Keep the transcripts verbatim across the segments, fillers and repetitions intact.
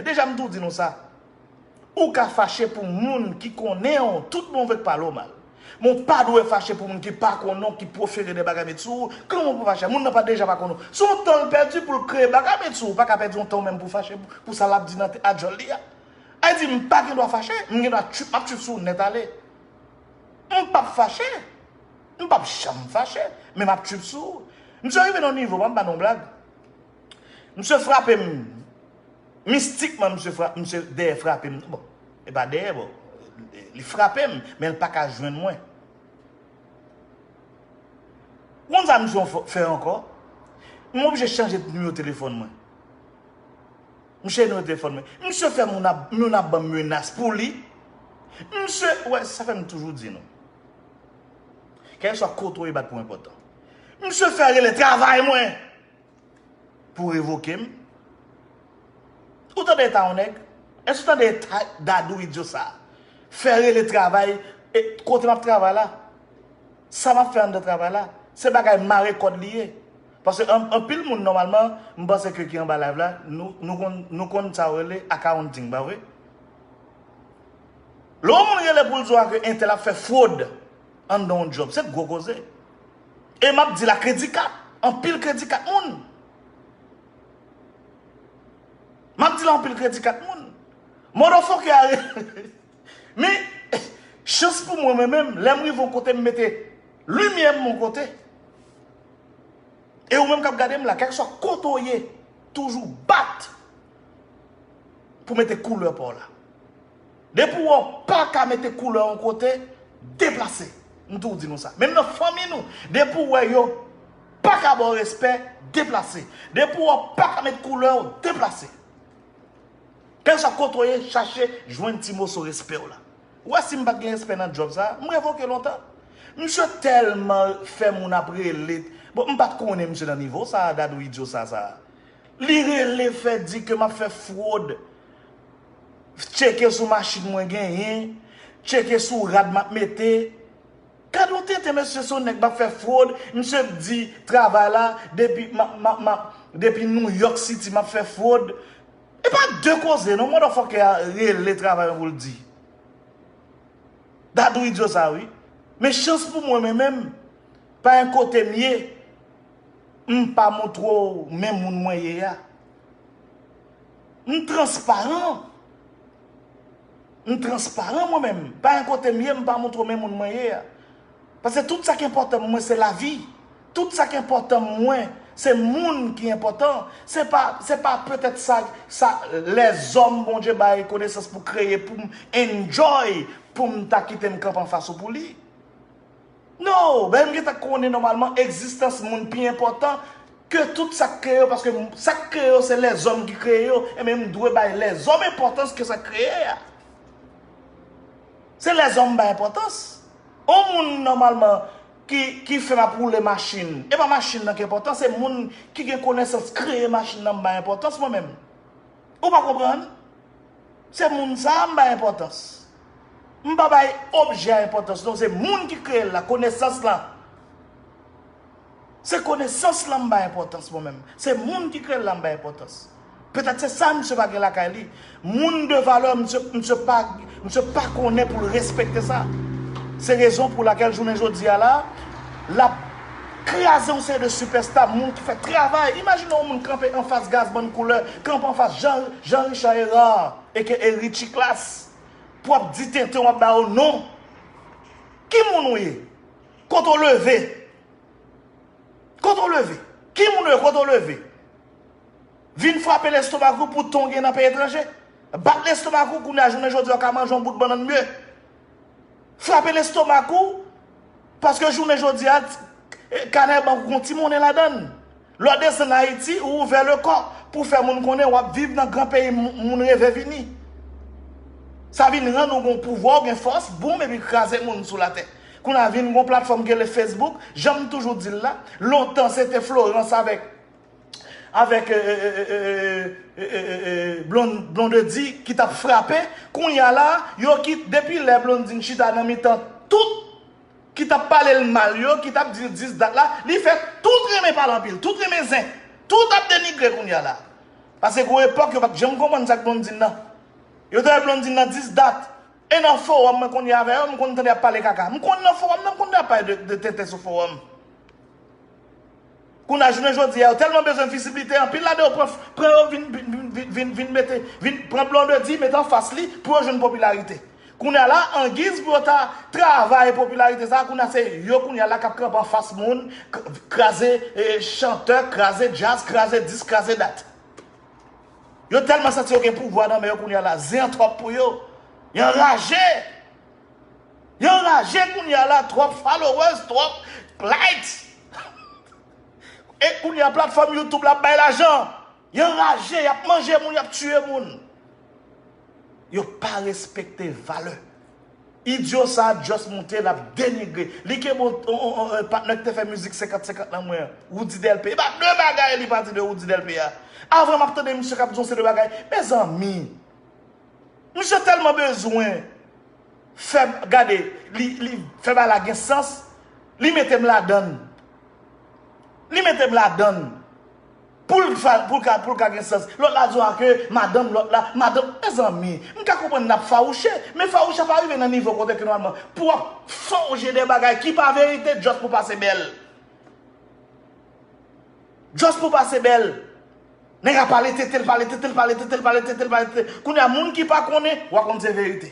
Deja m tou di nou sa. Ou ka fache pou moun ki konnen w, tout moun vle k pale w mal. Men w pa dwe fache pou moun ki pa konnen w, ki pwofere de bagay met sou ou. Kòman w pou fache? Moun nan pa deja pa konnen w. Se yon tan l pèdi pou l kreye bagay met sou ou. Ou pa ka pèdi yon tan ou menm pou fache pou, pou sa l ap di nan tèt a djòl li a. Sa vle di m pa gen dwa fache, m gen dwa tchwip, m ap tchwip sou ou nèt ale. M p ap fache. M p ap janm fache, men m ap tchwip sou ou. Misye rive nan yon nivo, m ap ba nou yon blag. Misye frape m. Mistikman, misye frape, misye dèyè frape m. Bon, e pa dèyè, bon. Li frape m, men l pa ka jwenn mwen. Ou konn sa misye fè ankò? M oblije chanje nimewo telefòn mwen. M chanje nimewo telefòn mwen. Misye fè moun ap, moun ap ban m menas pou li. Misye, wè, sa fè m toujou di nou. Kèlkeswa kote w ye, bat pou enpòtan. Misye fè rele travay mwen pou revoke m. Ou tande eta yon nèg? Èske ou tande eta dadou idyo sa a? Fè rele travay, e, kote m ap travay la? Sa m ap fè anndan travay la? Se bagay mare kòd li ye. Paske an, anpil moun, nòmalman, m panse ke ki anba live la, nou, nou konn, nou konn sa yo rele accounting, pa vre? Lè yon moun rele pou l di w a ke entèl ap fè fwod anndan yon djòb, se gwo koze. E m ap di la kredi kat, anpil kredi kat moun. M ap di la anpil kredi kat moun. Motherfucker a re-, men, chans pou mwen, mwen menm, lè m rive yon kote, m mete limyè m yon kote. E ou menm k ap gade m la, kèlkeswa kote w ye, toujou bat pou mete koulè pa w la. Depi w wè w pa ka mete koulè yon kote, deplase. M toujou di nou sa. Menm nan fanmi nou, depi w wè yo pa ka ba w respè, deplase. Depi w wè w pa ka mete koulè w, deplase. Kèlkeswa kote w ye, chache jwenn ti moso respè w la. Ou wè si m pa t gen respè nan djòb sa, m revoke lontan. Misye tèlman fè moun ap rele. Bon, m pa t konnen misye nan nivo sa, dadou idyo sa, sa. Li rele fè di ke m ap fè fwod. Tcheke sou machin mwen genyen, tcheke sou rad m ap mete. Gad yon tenten, mesye, se yon nèg m ap fè fwod. Misye di travay la, depi, m ap, m ap, m ap, depi New York City, m ap fè fwod. E pa de koze, non, motherfucker a rele travay mwen pou l di. Dadou idyo sa, wi. Men chans pou mwen, men menm, pa yon kote m ye, m pa montre w men moun mwen ye a. M transparan. M transparan mwen menm. Pa yon kote m ye, m pa montre w men moun mwen ye a. Paske tout sa ki enpòtan pou mwen, se lavi. Tout sa ki enpòtan pou mwen, se moun ki enpòtan. Se pa, se pa petèt sa, sa, lèzòm Bondye bay konesans pou kreye, pou m enjoy, pou m ta kite m kanpe anfas ou pou li. No, ben m gentan konnen nòmalman egzistans moun pi enpòtan ke tout sa k kreye yo, paske sa k kreye yo se lèzòm ki kreye yo, enben m dwe bay lèzòm enpòtans ke sa k kreye a. Se lèzòm m bay enpòtans. On moun nòmalman ki, ki fè m ap woule machin, e pa machin nan ki enpòtan, se moun ki gen konesans kreye machin nan m bay enpòtans mwen menm. Ou pa konprann? Se moun sa a m bay enpòtans. M pa bay objè a enpòtans, non, se moun ki kreye l la, konesans lan. Se konesans lan m bay enpòtans mwen menm. Se moun ki kreye l la m bay enpòtans. Petèt se sa misye pa gen lakay li. Moun de valè, misye, misye pa, misye pa konnen pou l respekte sa. Se rezon pou lakèl jounen jodi a la, l ap kraze yon seri de sipèsta, moun ki fè travay. Imajine yon moun kanpe anfas Gaz Bann Koulè, kanpe anfas Jean, Jean Richard Hérard, aka Richie Class, pou w ap di tenten, w ap ba yo non. Ki moun ou ye? Kote w leve? Kote w leve? Ki moun ou ye? Kote w leve? Vin frape lestomak ou pou ton gen nan peyi etranje. Bat lestomak ou, kounye a jounen jodi a w ka manje yon bout bannann mye. Frape lestomak ou, paske jounen jodi a, kanèl bank ou gon ti monnen ladan l. Lè w desann Ayiti, ou ouvè lekò pou fè moun konnen w ap viv nan gran peyi moun, moun reve vini. Sa vin rann ou gon pouvwa, ou gen fòs, boum, epi kraze moun sou latè. Kounye a vin gon platfòm ki rele Facebook, jan m toujou di l la, lontan se te Florence avèk avèk Blondedy ki t ap frape. Kounye a la, yo kit, depi lè Blondedy chita nan mitan tout ki t ap pale l mal yo, ki t ap di l dis dat la, li fè tout renmen pale anpil, tout renmen zen, tout ap denigre kounye a la. Paske gon epòk, yo pa t janm konprann sa k Blondine nan. Yo te wè Blondine nan dis dat. E nan fowòm, mwen konn ye avè yo, m konn tande y ap pale kaka. M konn nan fowòm nan, m konn tande y ap pale de, de tenten sou fowòm. Kounye a, jounen jodi a, yo tèlman bezwen viziblite, anpil ladan yo pran, pran yo vin, vin, vin, vin, vin, vin mete, vin pran Blondedy, mete anfas li pou yo jwenn popilarite. Kounye a la, angiz pou yo ta travay popilarite sa, kounye a se yo kounye a la k ap kanpe anfas moun, k-, kraze, eh, chantè, kraze djaz, kraze disk, kraze dat. Yo tèlman santi yo gen pouvwa nan men yo kounye a la, zen an twòp pou yo. Yo anraje. Yo anraje kounye a la, twòp followers, twòp likes. E kounye a platfòm YouTube la ap bay lajan. Yo anraje, y ap manje moun, y ap tiye moun. Yo pa respekte valè. Idyo sa a just moute, l ap denigre. Li kenbe yon, yon, yon, yon patnè ki te fè mizik senkant senkant nan mwen an, Roody Delpé. E pa de bagay li pa di de Roody Delpé a. Avan m ap tande misye k ap di yon seri de bagay. Mezanmi, misye tèlman bezwen fè, gade, li, li fè bagay la gen sans, li mete m ladann. Li mete m ladann. Pou l fa-, pou l ka, pou l ka gen sans. Lòt la di w a ke madanm lòt la, madanm, mezanmi, m ka konprann n ap fawouche, men fawouch la pa rive nan nivo kote ke nòmalman pou w ap fawouche de bagay ki pa verite, just pou pase bèl. Just pou pase bèl. Nèg la pale tete l, pale tete l, pale tete l, pale tete l, pale tete l. Kounye a, moun ki pa konnen, w a konn se verite.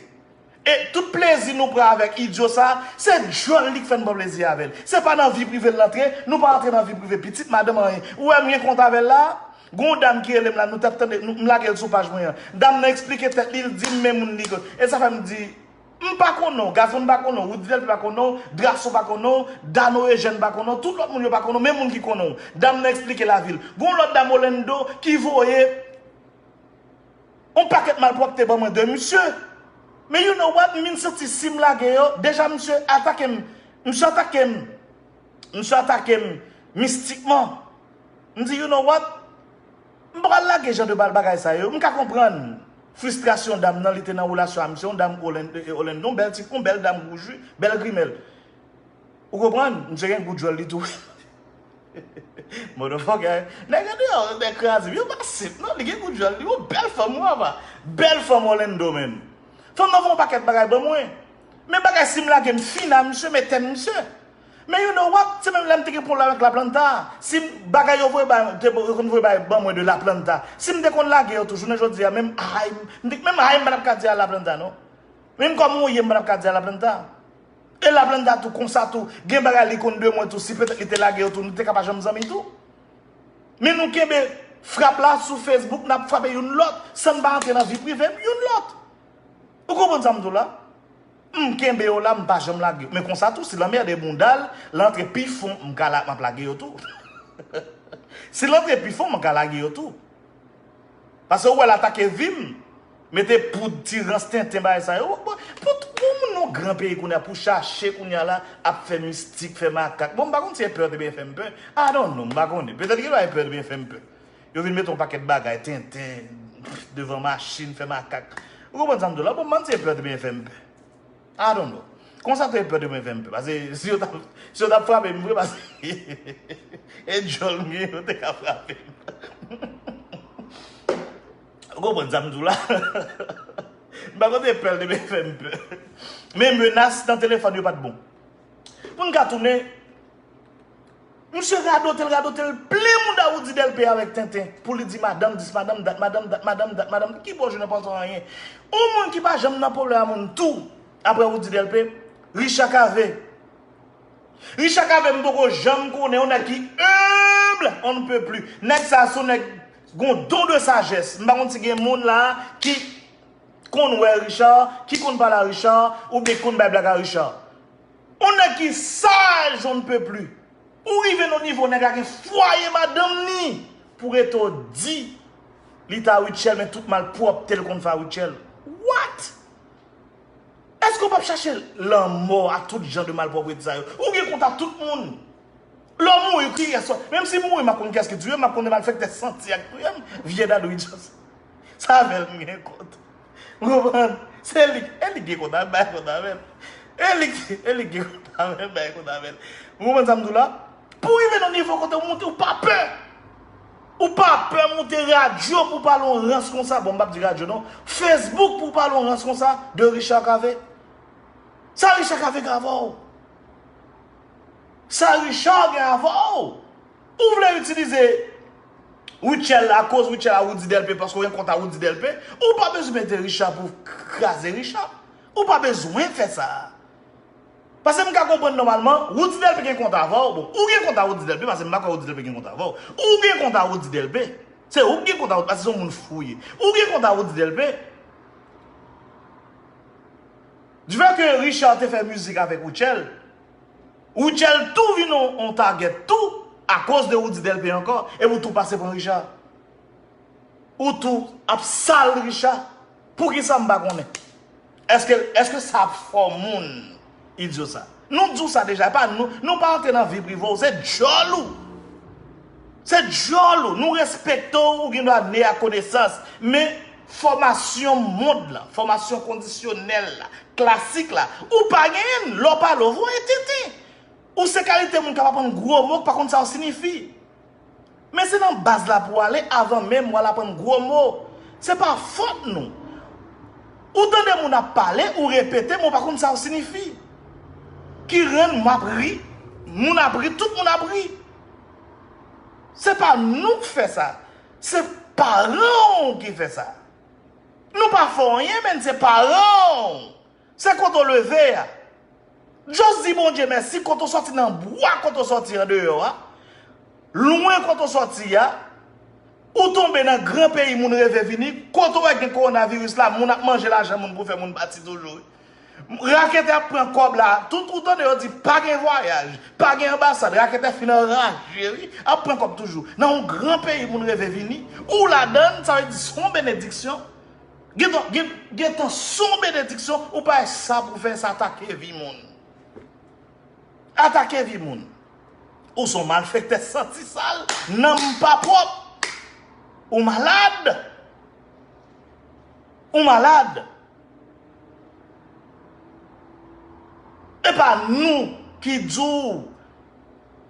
E tout plezi nou pran avèk idyo sa, se djòl li k fè n pran plezi avè l. Se pa nan vi prive l l antre, nou pa antre nan vi prive pitit, madanm, anyen. Ou wè m gen kont avè l la? Gon dam ki rele m la, nou t ap tande, nou, m lage l sou paj mwen an. Dam nan eksplike tèt li, l di m men moun li. E sa fè m di, m pa konnen w, Gazman pa konnen w, Roody Delpé pa konnen w, Drasso pa konnen w, Dano Eugène pa konnen w, tout lòt moun yo pa konnen w, men moun ki konnen w. Dam nan eksplike lavi l. Gon lòt dam Orlando ki voye yon pakèt malpwòpte ban mwen de misye. Men you know what? M vin santi si m lage yo, deja misye atake m. Misye atake m. Misye atake m mistikman. M di, you know what? M pral lage jan de bal bagay sa yo. M ka konprann fristrasyon dam nan, li te nan relasyon a misye, yon dam Orlando, Orlando, yon bèl ti, yon bèl dam wouj, wi, bèl grimèl. Ou konprann? Misye gen gou djòl li tou. Motherfucker, nèg andeyò, nèg kraze, yo pa senp, non, li gen gou djòl, li yon bèl fanm, wi, apa. Bèl fanm Orlando, menm. Fanm nan fè yon pakèt bagay ban mwen. Men bagay, si m lage, m fini a misye, men tèt misye. Men you know what? Se menm lè m te gen pwoblèm avèk Laplanta. Si m, bagay yo voye ba, te, yo konn voye bay ban mwen de Laplanta. Si m te konn lage yo tou, jounen jodi a, menm hay, m te, menm hay m pa t ap ka di a Laplanta, non. Menm kòman w ye, m pa t ap ka di a Laplanta. E Laplanta tou, konsa tou, gen bagay li konn de mwen tou, si petèt li te lage yo tou, nou te ka pa janm zanmi tou. Men nou kenbe frap la sou Facebook, n ap frape youn lòt, san n pa antre nan vi prive youn lòt. Ou konprann sa m di w la? M kenbe yo la, m pa janm lage yo. Men konsa tou, si l anmède bounda l, l antre pi fon, m ka la, m ap lage yo tou. Si l antre pi fon, m ka lage yo tou. Paske ou wè l atake vi m, mete poud, ti rans, tenten, bagay sa yo. Bon, pou, pou moun nan gran peyi kounye a, pou chache kounye a la, ap fè mistik, fè makak. Bon, m pa konn si e pè te byen fè m pè. I don't know, m pa konnen. Petèt gen bagay pè te byen fè m pè. Yo vin mete yon pakèt bagay, tenten, devan machin, fè makak. Ou konprann sa m di w la? Bon, m pa konn si e pè te byen fè m pè. I don't know. Konsa tou e pè de mwen fè m pè. Paske si yo t ap, si yo t ap frape m vre, paske e djòl m gen, yo te ka frape m. Ou konprann sa m di w la? M pa konn si e pè de mwen fè m pè. Men menas nan telefòn yo pa t bon. Pou n ka tounen, Misye radote l, radote l, plen mouda Roody Delpé avèk tenten. Pou li di madanm, dis madanm, dat madanm, dat madanm, dat madanm. Ki bò jwenn nan pòsyon anyen? Yon moun ki pa janm nan pwoblèm a moun tou, apre Roody Delpé, Richard Cavé. Richard Cavé, m poko janm konnen yon nèg ki humble, on ne peut plus. Nèg sa, se yon nèg gon don de sajès. M pa konn si gen moun la ki konn wè Richard, ki konn pale a Richard, oubyen ki konn bay blag a Richard. Yon nèg ki saj, on ne peut plus. Ou rive nan nivo nèg la gen fwaye madanm ni pou rete w di li ta Rutshelle, men tout malpwòpte l konn fè a Rutshelle. What? Èske w p ap chache lanmò a tout jan de malpwòpte sa yo? Ou gen kont a tout moun. Lè w mouri, kiyès w? Menm si m mouri, m ap konn kiyès ki touye m, m ap konn de malfektè santi ak touye m. Vye dadou idyòs. Sa avè l m gen kont. Ou konprann? Se li, e li gen kont avè m, bay kont avè l. E li, e li gen kont avè m, bay kont avè l. Ou konprann sa m di w la? Pou w rive nan nivo kote w monte, ou pa pè. Ou pa pè moute radyo pou pale yon rans konsa. Bon, m p ap di radyo non. Facebook pou pale yon rans konsa de Richard Cavé. Sa Richard Cavé gen avè w? Sa Richard gen avè w? Ou vle itilize Rutshelle akoz Rutshelle a Roody Delpé paske w gen kont a Roody Delpé? Ou pa bezwen mete Richard pou kraze Richard. Ou pa bezwen fè sa. Paske m ka konprann nòmalman, Roody Delpé gen kont avè w. Bon, ou gen kont a Roody Delpé, paske m pa kwè Roody Delpé gen kont avè w. Ou gen kont a Roody Delpé. Se ou ki gen kont a Roody, paske se yon moun fou ye. Ou gen kont a Roody Delpé. Du fait que Richard te fè mizik avèk Rutshelle, Rutshelle tou vin yon, yon target tou, akoz de Roody Delpé ankò, epi w tou pase pran Richard. Ou tou ap sal Richard. Poukisa m pa konnen? Èske, èske sa ap fè w moun idyo sa? Nou di w sa deja, e pa nou, nou pa antre nan vi prive w, se djòl ou. Se djòl ou, nou respekte w, ou gen dwa ne ak konesans, men fòmasyon mond lan, fòmasyon kondisyonèl la, klasik la, ou pa genyen l, lè w pale w voye tenten. Ou se kalite moun k ap aprann gwo mo k pa konn sa yo siyifi. Men se nan baz la pou w ale avan menm w al aprann gwo mo. Se pa fòt nou. Ou tande moun ap pale, ou repete, men w pa konn sa yo siyifi. Ki rann m ap ri, moun ap ri, tout moun ap ri. Se pa nou k fè sa. Se paran w ki fè sa. Nou pa fè w anyen, men se paran w. Se kote w leve a. Just di Bondye mèsi kote w sòti nan bwa kote w sòti andeyò a. Lwen kote w sòti a. Ou tonbe nan gran peyi moun reve vini. Kote w wè gen kowonaviris la, moun ap manje lajan moun pou fè moun pati toujou. Raketè ap pran kòb la. Tout ou tande yo di pa gen vwayaj, pa gen anbasad. Raketè fin anraje wi. Ap pran kòb toujou. Nan yon gran peyi moun reve vini. Ou ladann, sa vle di se yon benediksyon. Gentan, gen, gentan se yon benediksyon, ou pa wè sa pou fè sa atake vi moun. Atake vi moun. Ou se yon malfektè santi sal, nanm pa pwòp. Ou malad. Ou malad. E pa nou ki di w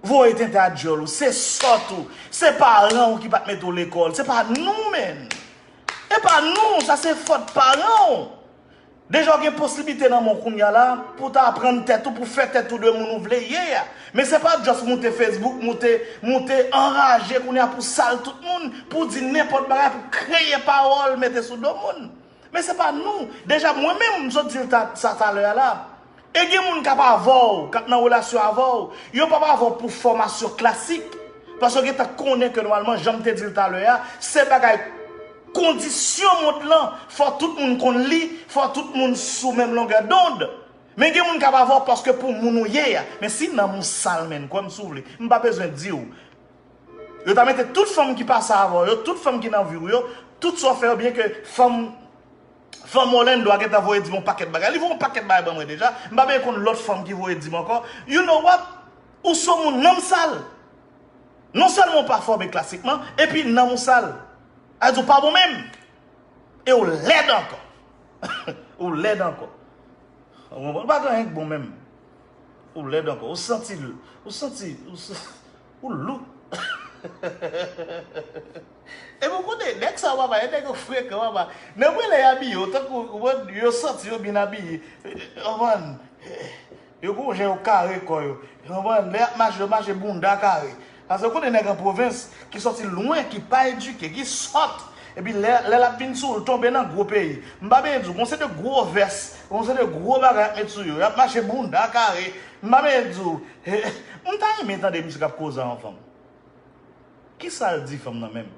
voye tenten a djòl ou, se sòt ou, se paran w ki pa t mete w lekòl, se pa nou menm. E pa nou, sa se fòt paran w. Deja w gen posiblite nan men w kounye a la pou w ta aprann tèt ou, pou fè tèt ou de moun ou vle ye a. Men se pa just moute Facebook, moute, moute anraje kounye a pou sal tout moun, pou di nenpòt bagay, pou kreye pawòl mete sou do moun. Men se pa nou. Deja mwen menm m sot di l ta, sa talè a la. E gen moun k ap avè w, k ap nan relasyon avè w, yo p ap avè w pou fòmasyon klasik. Paske yo gentan konnen ke nòmalman, jan m te di l talè a, se bagay kondisyon mond lan, fò tout moun konn li, fò tout moun sou menm longè dond. Men gen moun k ap avè w paske pou moun ou ye a. Men si nanm ou sal, menn, kwè m si w vle, m pa bezwen di w. Yo ta mete tout fanm ki pase avè w yo, tout fanm ki nan vi w yo, tout sa w fè yo, byen ke fanm, fanm Orlando a gentan voye di m yon pakèt bagay. Li voye yon pakèt bagay ban mwen deja. M pa menm konn lòt fanm ki voye di m ankò. You know what? Ou se yon moun nanm sal. Non sèlman w pa fòme klasikman, epi nanm ou sal. A di w pa bon menm. E w lèd ankò. Ou lèd ankò. Ou konprann? Ou pa gen anyen k bon menm. Ou lèd ankò. Ou santi, ou santi, ou sa-, ou lou. Epi w konnen, nèg sa yo papa, e nèg yo frekan papa. Nan mwen lè y abiye, tankou, ou konprann, yo santi yo byen abiye. Ou konprann? Yo gon jan yo kare kò yo. Ou konprann? Lè y ap mache, yo mache bounda kare. Paske w konnen nèg an pwovens, ki sòti lwen, ki pa edike, ki sòt. Epi lè, lè l ap vin sou ou, l tonbe nan gwo peyi. M pa benyen di w, gon seri de gwo vès, gon seri de gwo bagay y ap met sou yo. Y ap mache bounda kare. M pa benyen di w. M ta renmen tande misye k ap koze a yon fanm. Kisa l di fanm nan menm?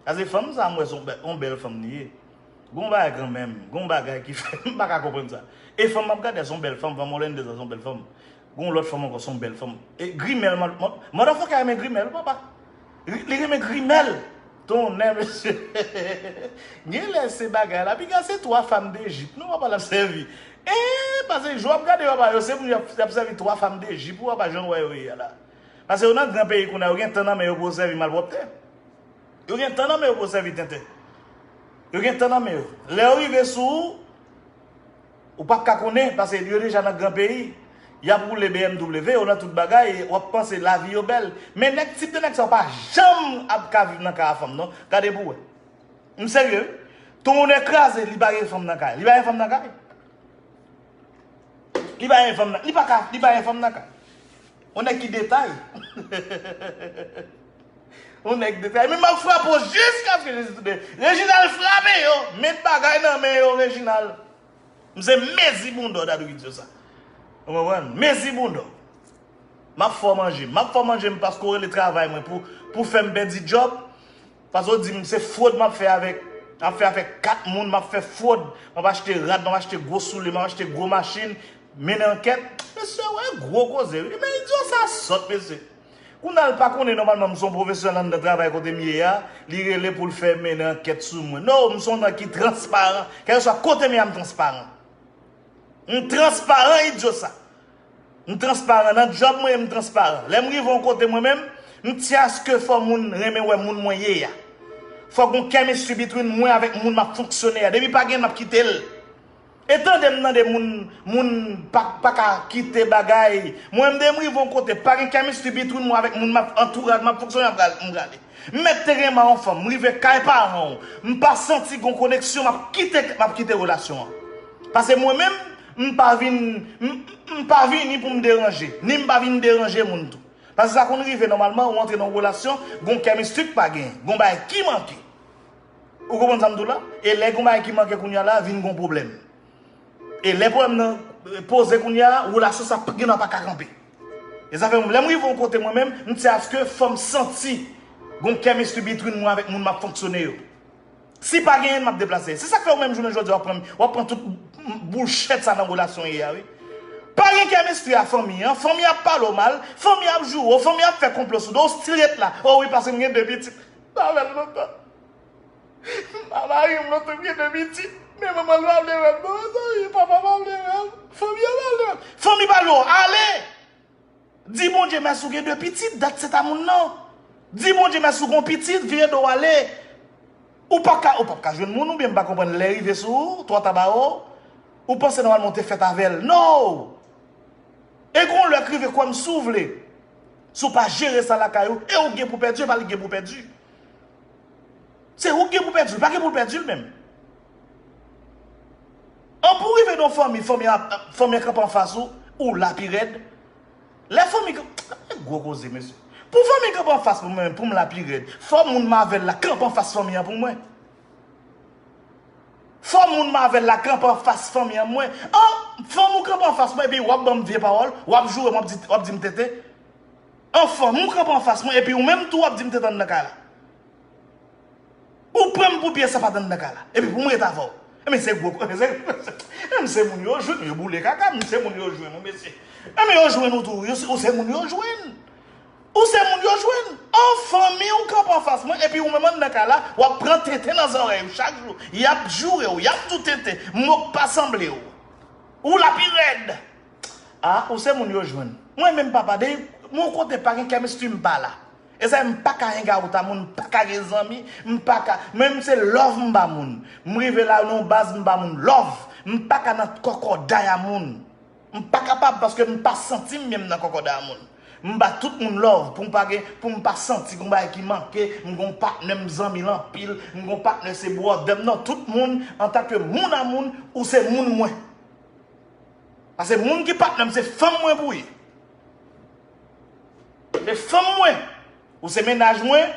Paske fanm sa a, m wè se yon bè-, yon bèl fanm li ye. Gon bagay kanmenm, gon bagay ki fè m pa ka konprann sa. E fanm m ap gade a se yon bèl fanm, fanm Orlando sa se yon bèl fanm. Gon lòt fanm ankò se yon bèl fanm. E grimèl, motherfucker renmen grimèl, papa. Li renmen grimèl. Tonnè, mesye. Genlè se bagay la. Piga se twa fanm de jip. Non, papa, l ap sèvi. E, paske jan w ap gade yo, papa, yo se moun y ap, y ap sèvi twa fanm de jip, ou papa, jan w wè yo ye a la. Paske yo nan gran peyi kounye a, yo gen tan nan men yo pou yo sèvi malpwòpte. Yo gen tan nan men yo pou yo sèvi tenten. Yo gen tan nan men yo. Lè yo rive sou ou, ou p ap ka konnen, paske yo deja nan gran peyi. Y ap woule B M W yo nan tout bagay, w ap panse lavi yo bèl. Men nèg, tip de nèg sa yo pa janm ap ka viv nan kay a fanm, non. Gade pou w wè. M serye, wi. Ton nèg kraze, li pa gen fanm nan kay. Li pa gen fanm nan kay. Li pa gen fanm nan, li pa ka, li pa gen fanm nan kay. On nèg ki detay. On nèg detay. Men m ap frape w jiskaske Jezi tounen. Reginald frape yo. Met bagay nan men yo, Reginald. M se mezi bounda w, dat w ki di yo sa. Ou konprann? Mezi bounda w. M ap fè w manje. M ap fè w manje m paske w rele travay mwen pou, pou fè m pèdi djòb. Paske w di m se fwod m ap fè avèk, m ap fè avèk kat moun, m ap fè fwod, m ap achte rad, m ap achte gwo soulye, m ap achte gwo machin, mennen ankèt. Mesye, wè gwo koze, wi. Men idiot sa sòt, mesye. Kounye a l pa konnen nòmalman m se yon pwofesyonèl anndan travay kote m ye a, li rele pou l fè mennen ankèt sou mwen. No, m se yon nèg ki transparan. Kèlkeswa kote m ye a, m transparan. M transparan, idiot sa. M transparan nan djòb mwen, m transparan. Lè m rive yon kote mwen menm, m tyaske fò moun renmen wè moun mwen ye a. Fò gon chemistry between mwen avèk moun m ap fonksyone a. Depi pa gen, m ap kite l. E tande m tande moun, moun pa, pa ka kite bagay. Mwen menm, depi m rive yon kote, pa gen chemistry between mwen avèk moun m ap, antouraj m ap fonksyone, m prale, m prale. M mèt te renmen yon fanm, m rive kay paran w, m pa santi gon koneksyon, m ap kite, m ap kite relasyon an. Paske mwen menm, m pa vin, m, m pa vini pou m deranje, ni m pa vin deranje moun tou. Paske sa konn rive nòmalman, ou antre nan yon relasyon, gon chemistry k pa genyen, gon bagay ki manke. Ou konprann sa m di w la? E lè gon bagay ki manke kounye a la, vin gon pwoblèm. E lè pwoblèm nan poze kounye a, relasyon sa gendwa pa ka kanpe. E sa fè lè m rive yon kote mwen menm, m tyaske fò m santi gon chemistry between mwen avèk moun m ap fonksyone yo. Si pa genyen, m ap deplase. Se sa k fè ou menm jounen jodi a, w ap pran, w ap pran tout bullshit sa nan relasyon ye a, wi. Pa gen chemistry a fanmi an, fanmi ap pale w mal, fanmi ap joure w, fanmi ap fè konplo sou do w, still ret la. O wi, paske m gen de pitit. M avè l lontan. M pa mari m lontan, m gen de pitit. Men manman l pa vle wè m, non, mezanmi, papa pa vle wè m. Fanmi an pa vle wè m. Fanmi pa vle wè w. Ale! Di Bondye mèsi ou gen de pitit, dat se ta moun nan. Di Bondye mèsi ou gon pitit, vire do w ale. Ou p ap ka, ou p ap ka jwenn moun oubyen m pa konprann lè rive sou ou, twò ta ba ou, ou panse nòmalman ou te fèt avè l. No! E gon lè k rive kwè m si w vle. Si w pa jere sa lakay ou, e ou gen pou pèdi, e pa li gen pou pèdi. Se ou k gen pou pèdi l, pa gen pou l pèdi l menm. An pou w rive nan fanmi, fanmi an, fanmi an kanpe anfas ou, ou la pi rèd. Lè fanmi, gwo koze, mesye. Pou fanmi kanpe anfas pou mwen, pou m la pi rèd, fò moun m avè l la kanpe anfas fanmi an pou mwen. Fò moun m avè l la kanpe anfas fanmi an mwen. An, fanmi w kanpe anfas mwen, epi w ap ban m vye pawòl, w ap joure m, w ap di, w ap di m tenten. An, fanmi w kanpe anfas mwen, epi ou menm tou w ap di m tenten anndan kay la. Ou pran m pou pye sapat anndan kay la. Epi pou m ret avè w. Enben se gwo, enben se, enben se moun yo jwenn, yo boule kaka, men se moun yo jwenn, wi, mesye. Enben yo jwenn ou tou, yo, ou se moun yo jwenn. Ou se moun yo jwenn. An, fanmi w kanpe anfas mwen, epi ou menm anndan kay la, w ap pran tenten nan zòrèy ou chak jou. Y ap joure w, y ap di w tenten, mo k pa sanble w. Ou la pi rèd. A, ou se moun yo jwenn. Mwen menm papa, depi yon kote pa gen chemistry m pa la. E sa m pa ka hang out a moun, m pa ka gen zanmi, m pa ka, menm se love m ba moun. M rive la nan yon baz m ba moun love. M pa ka nan kòkòday a moun. M pa kapab paske m pa santi m byen m nan kòkòday a moun. M ba tout moun love pou m pa gen, pou m pa santi gon bagay ki manke, m gon patnè m zanmi l anpil, m gon patnè se brother m. Non, tout moun, antanke moun a moun, ou se moun mwen. Paske moun ki patnè m, se fanm mwen pou ye. Se fanm mwen. Ou se mennaj mwen.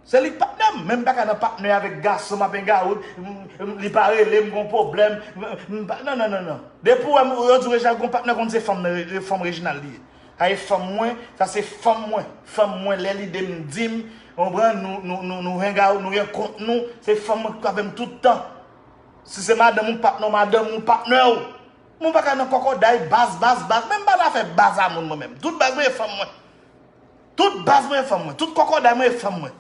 Se li k patnè m. Men m pa ka nan patnè avèk gason, m ap engawout, m, m, li pa rele m, gon pwoblèm. M, m pa, non, non, non, non. Depi w wè m, yo di w Reginald gon patnè, konn se fanm nan, fanm Reginald li ye. Sa e fanm mwen, sa se fanm mwen. Fanm mwen, lè li de m, di m, ou konprann, nou, nou, nou, nou hang out, nou gen kont nou, se fanm mwen k avè m tout tan. Si se madanm ou patnè w, madanm ou patnè w. Mwen pa ka nan kòkòday, baz, baz, baz. Men m pa nan afè baz a moun mwen menm. Tout baz mwen e fanm mwen. Tout baz mwen e fanm mwen. Tout kòkòday mwen e fanm mwen.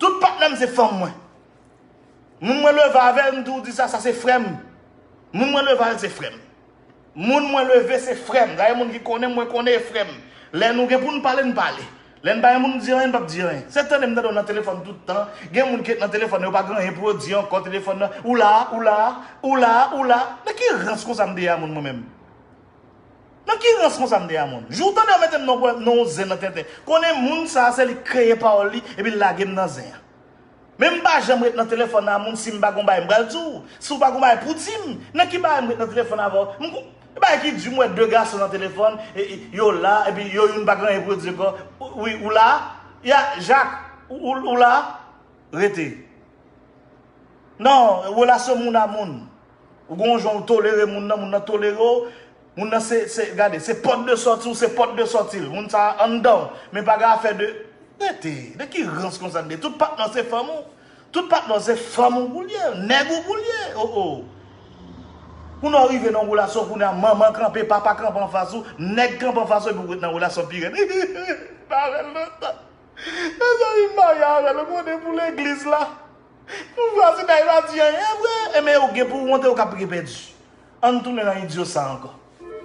Tout patnè m se fanm mwen. Moun mwen leve avè l, m tou di sa, sa se frè m. Moun mwen leve avè l se frè m. Moun mwen leve se frè m. Dayè moun ki konnen m, mwen konnen e frè m. Lè nou gen pou n pale, n pale. Lè n pa gen pou n di anyen, n p ap di anyen. Se tande m tande w nan telefòn tout tan. Gen moun ki ret nan telefòn nan, yo pa gen anyen pou yo di ankò, telefòn nan. Ou la, ou la, ou la, ou la. Nan ki rans konsa m te ye a moun mwen menm? Ki rans konsa m te a moun? Jou w tande yo mete m nan pwen- nan yon zen nan tenten. Konnen moun sa a se li k kreye pawòl li epi l lage m nan zen an. Men m pa janm ret nan telefòn a moun si m pa gon bagay m pral di w. Si w pa gon bagay pou di m, nan ki bagay m ret nan telefòn avè w? M gon- e bagay ki di m wè de gason nan telefòn, e, e, yo la, epi yo youn pa gen anyen pou yo di ankò. Wi, ou la? Ya, Jak, ou, ou, ou la? Rete. Non, relasyon moun a moun. Ou gon jan ou tolere moun nan, moun nan tolere w. Moun nan se, se, gade, se pòt de sòti w, se pòt de sòti l. Moun sa a anndan w. Men pa gen afè de, rete. De ki rans konsa n de? Tout patnè w se fanm ou. Tout patnè w se fanm ou pou l ye, nèg ou pou l ye. Oh, oh. Pou nou rive nan yon relasyon kounye a, manman kanpe, papa kanpe anfas ou, nèg kanpe anfas ou, epi w ret nan relasyon pi rèd. Pa avè l lontan. Mezanmi, m marye avè l, ou konnen pou legliz la. Pou vwazinay pa di anyen vre, enben ou gen pou w wonte, ou ka pike pèdi. Ann tounen nan idyo sa ankò.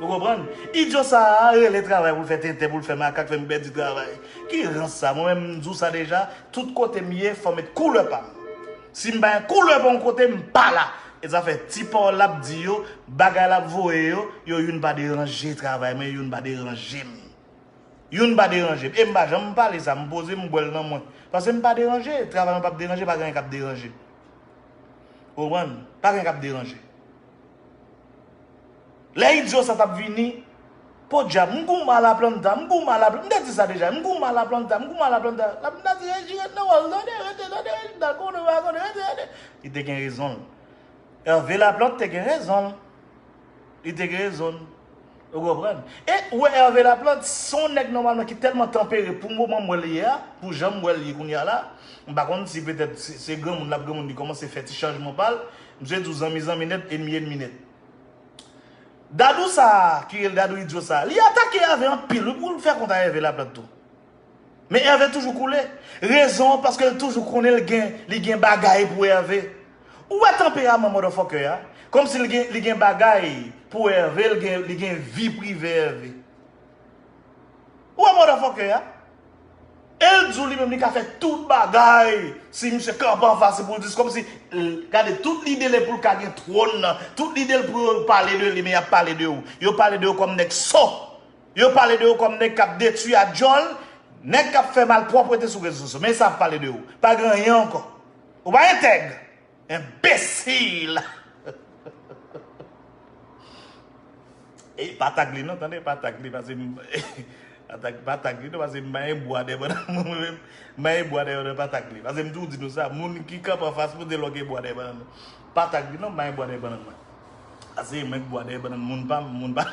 Ou konprann? Idyo sa a rele travay pou l fè tenten, pou l fè makak, fè m pèdi travay. Ki rans sa? Mwen menm, m di w sa deja, tout kote m ye, fò m met koulè pa m. Si m pa gen koulè pa yon kote, m pa la. E zafè ti pawòl l ap di yo, bagay l ap voye yo, yo youn pa deranje travay mwen, youn pa deranje m. Youn pa deranje m. E m pa janm pale sa, m poze m bwè l nan mwen. Paske m pa deranje, travay mwen p ap deranje, pa gen anyen k ap deranje. Ou konprann? Pa gen anyen k ap deranje. Lè idyo sa t ap vini, podyab, m goumen a la planta, m goumen a la planta, m te di sa deja, m goumen a la planta, m goumen a la planta. La planta di, Reji, ret nan wòl, tande, rete, tande, Reji, ta konnen, pa konnen, rete, rete. Li te gen rezon l. Hervé Laplante te gen rezon l. Li te gen rezon l. Ou konprann? E ou wè Hervé Laplante, se yon nèg nòmalman ki tèlman tanpere pou moman m wè l ye a, pou jan m wè l ye kounye a la. M pa konn si petèt se, se granmoun l ap granmoun, li kòmanse fè ti chanjman pa l. Misye di w zanmi zanmi nèt, ènmi ènmi nèt. Dadou sa a, ki rele Dadou Idyo sa a, li atake Hervé anpil wi pou l fè kont a Hervé Laplante tou. Men Hervé toujou koule. Rezon an, paske l toujou konnen l gen, li gen bagay pou Hervé. Ou wè tanperaman motherfucker a? Kòmsi li gen, li gen bagay pou Hervé, li gen, li gen vi prive Hervé. Ou wè motherfucker a? E l di w li menm li ka fè tout bagay. Si misye kanpe anfas li pou l di, kòmsi, l- gade, tout lide l e pou l ka gen twòn nan. Tout lide l pou yo pale de li, men y ap pale de ou. Yo pale de ou kòm nèg sò. Yo pale de ou kòm nèg k ap detwi a djòl, nèg k ap fè malpwòpte sou rezo sosyo. Men sa ap pale de ou. Pa gen anyen ankò. Ou pa entèg. Enbesil! E pa tag li non, tande, pa tag li, paske m- pa tag, pa tag li non, paske m pa gen bwa dèyè bannann mwen, mwen menm, m pa gen bwa dèyè bannann, pa tag li. Paske m toujou di nou sa, moun ki kanpe anfas mwen, se lè w gen bwa dèyè bannann mwen. Pa tag li non, m pa gen bwa dèyè bannann mwen. Paske mwen gen bwa dèyè bannann moun pa m, moun pa,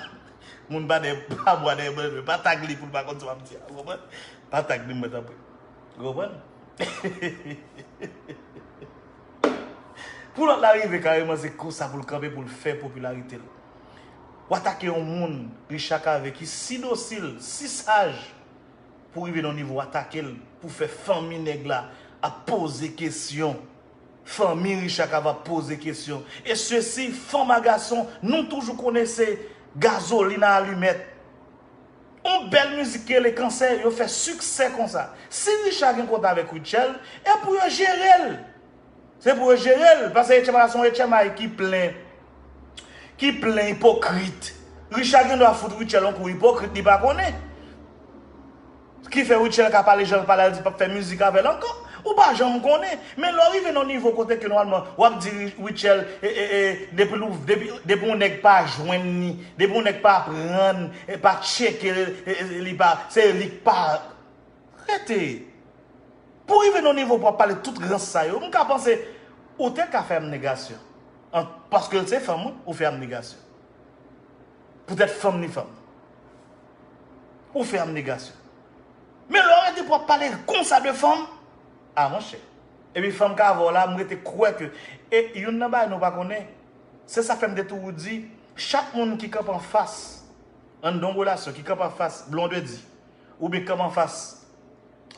moun pa dèyè, pa bwa dèyè bannann mwen. Pa tag li pou l pa konn sa m ap di a, ou konprann? Pa tag li mwen tanpri. Ou konprann? Pou lòt la rive kareman, se konsa pou l kanpe, pou l fè popilarite l. W atake yon moun, Richard Cavé, ki si dosil, si saj, pou rive nan nivo atake l, pou fè fanmi nèg la ap poze kesyon. Fanmi Richard Cavé ap poze kesyon. E sesi, fanm a gason, nou toujou konnen se gazolin a alimèt. Yon bèl mizik ki rele Kansè, yo fè siksè konsa. Si Richard gen kontra avèk Rutshelle, e pou yo jere l. Se pou yo jere l, paske H M A se yon H M A ki plen, ki plen ipokrit. Richard gen dwa fout Rutshelle yon kou ipokrit, li pa konnen. Ki fè Rutshelle ka pale jan l pale a, l di l p ap fè mizik avè l ankò. Ou pa janm konnen. Men lè w rive nan yon nivo kote ke nòmalman w ap di Ri- Rutshelle, e, e, e, depi l ou- depi, depi yon nèg pa jwenn li, depi yon nèg pa pran l, e, pa tcheke l, e, e, li pa, se li k pa. Rete. Pou rive nan yon nivo pou w ap pale tout rans sa yo, m ka panse ou te ka fè abnegasyon. An- paske l se fanm ou, ou fè abnegasyon. Poutèt fanm li fanm. Ou fè abnegasyon. Men lè w rete pou w ap pale konsa de fanm, a monchè. Epi fanm ka avè w la, m rete kwè ke, e youn nan bagay nou pa konnen, se sa fè m te toujou di, chak moun ki kanpe anfas, anndan yon relasyon, ki kanpe anfas Blondedy, oubyen kanpe anfas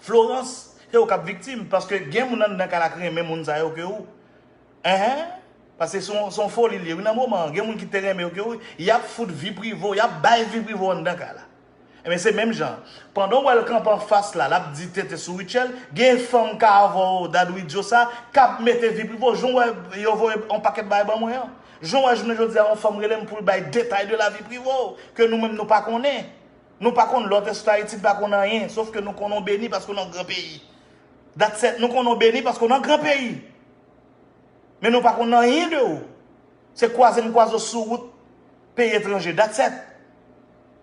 Florence, se ou k ap viktim, paske gen moun anndan kay la k renmen moun sa yo ke ou. Enhen. Paske se yon, se yon foli l ye. Wi, nan moman an, gen moun ki te renmen yo ke wi, y ap fout vi prive w, y ap bay vi prive w anndan kay la. Ebyen, se menm jan. Pandan w wè l kanpe anfas la, l ap di tenten sou Rutshelle, gen fanm ka avè w, dadou idyo sa, k ap mete vi prive w, jan w wè yo voye yon pakèt bagay ban mwen an. Jan w wè jounen jodi a, yon fanm rele m pou l bay detay de lavi prive w, ke nou menm nou pa konnen. Nou pa konn lòt, èske Ayiti n pa konn anyen, sof ke nou konnen w beni paske w nan gran peyi. That's it. Nou konnen w beni paske w nan gran peyi. Men nou pa konn anyen de ou. Se kwaze n kwaze w sou wout peyi etranje. That's it.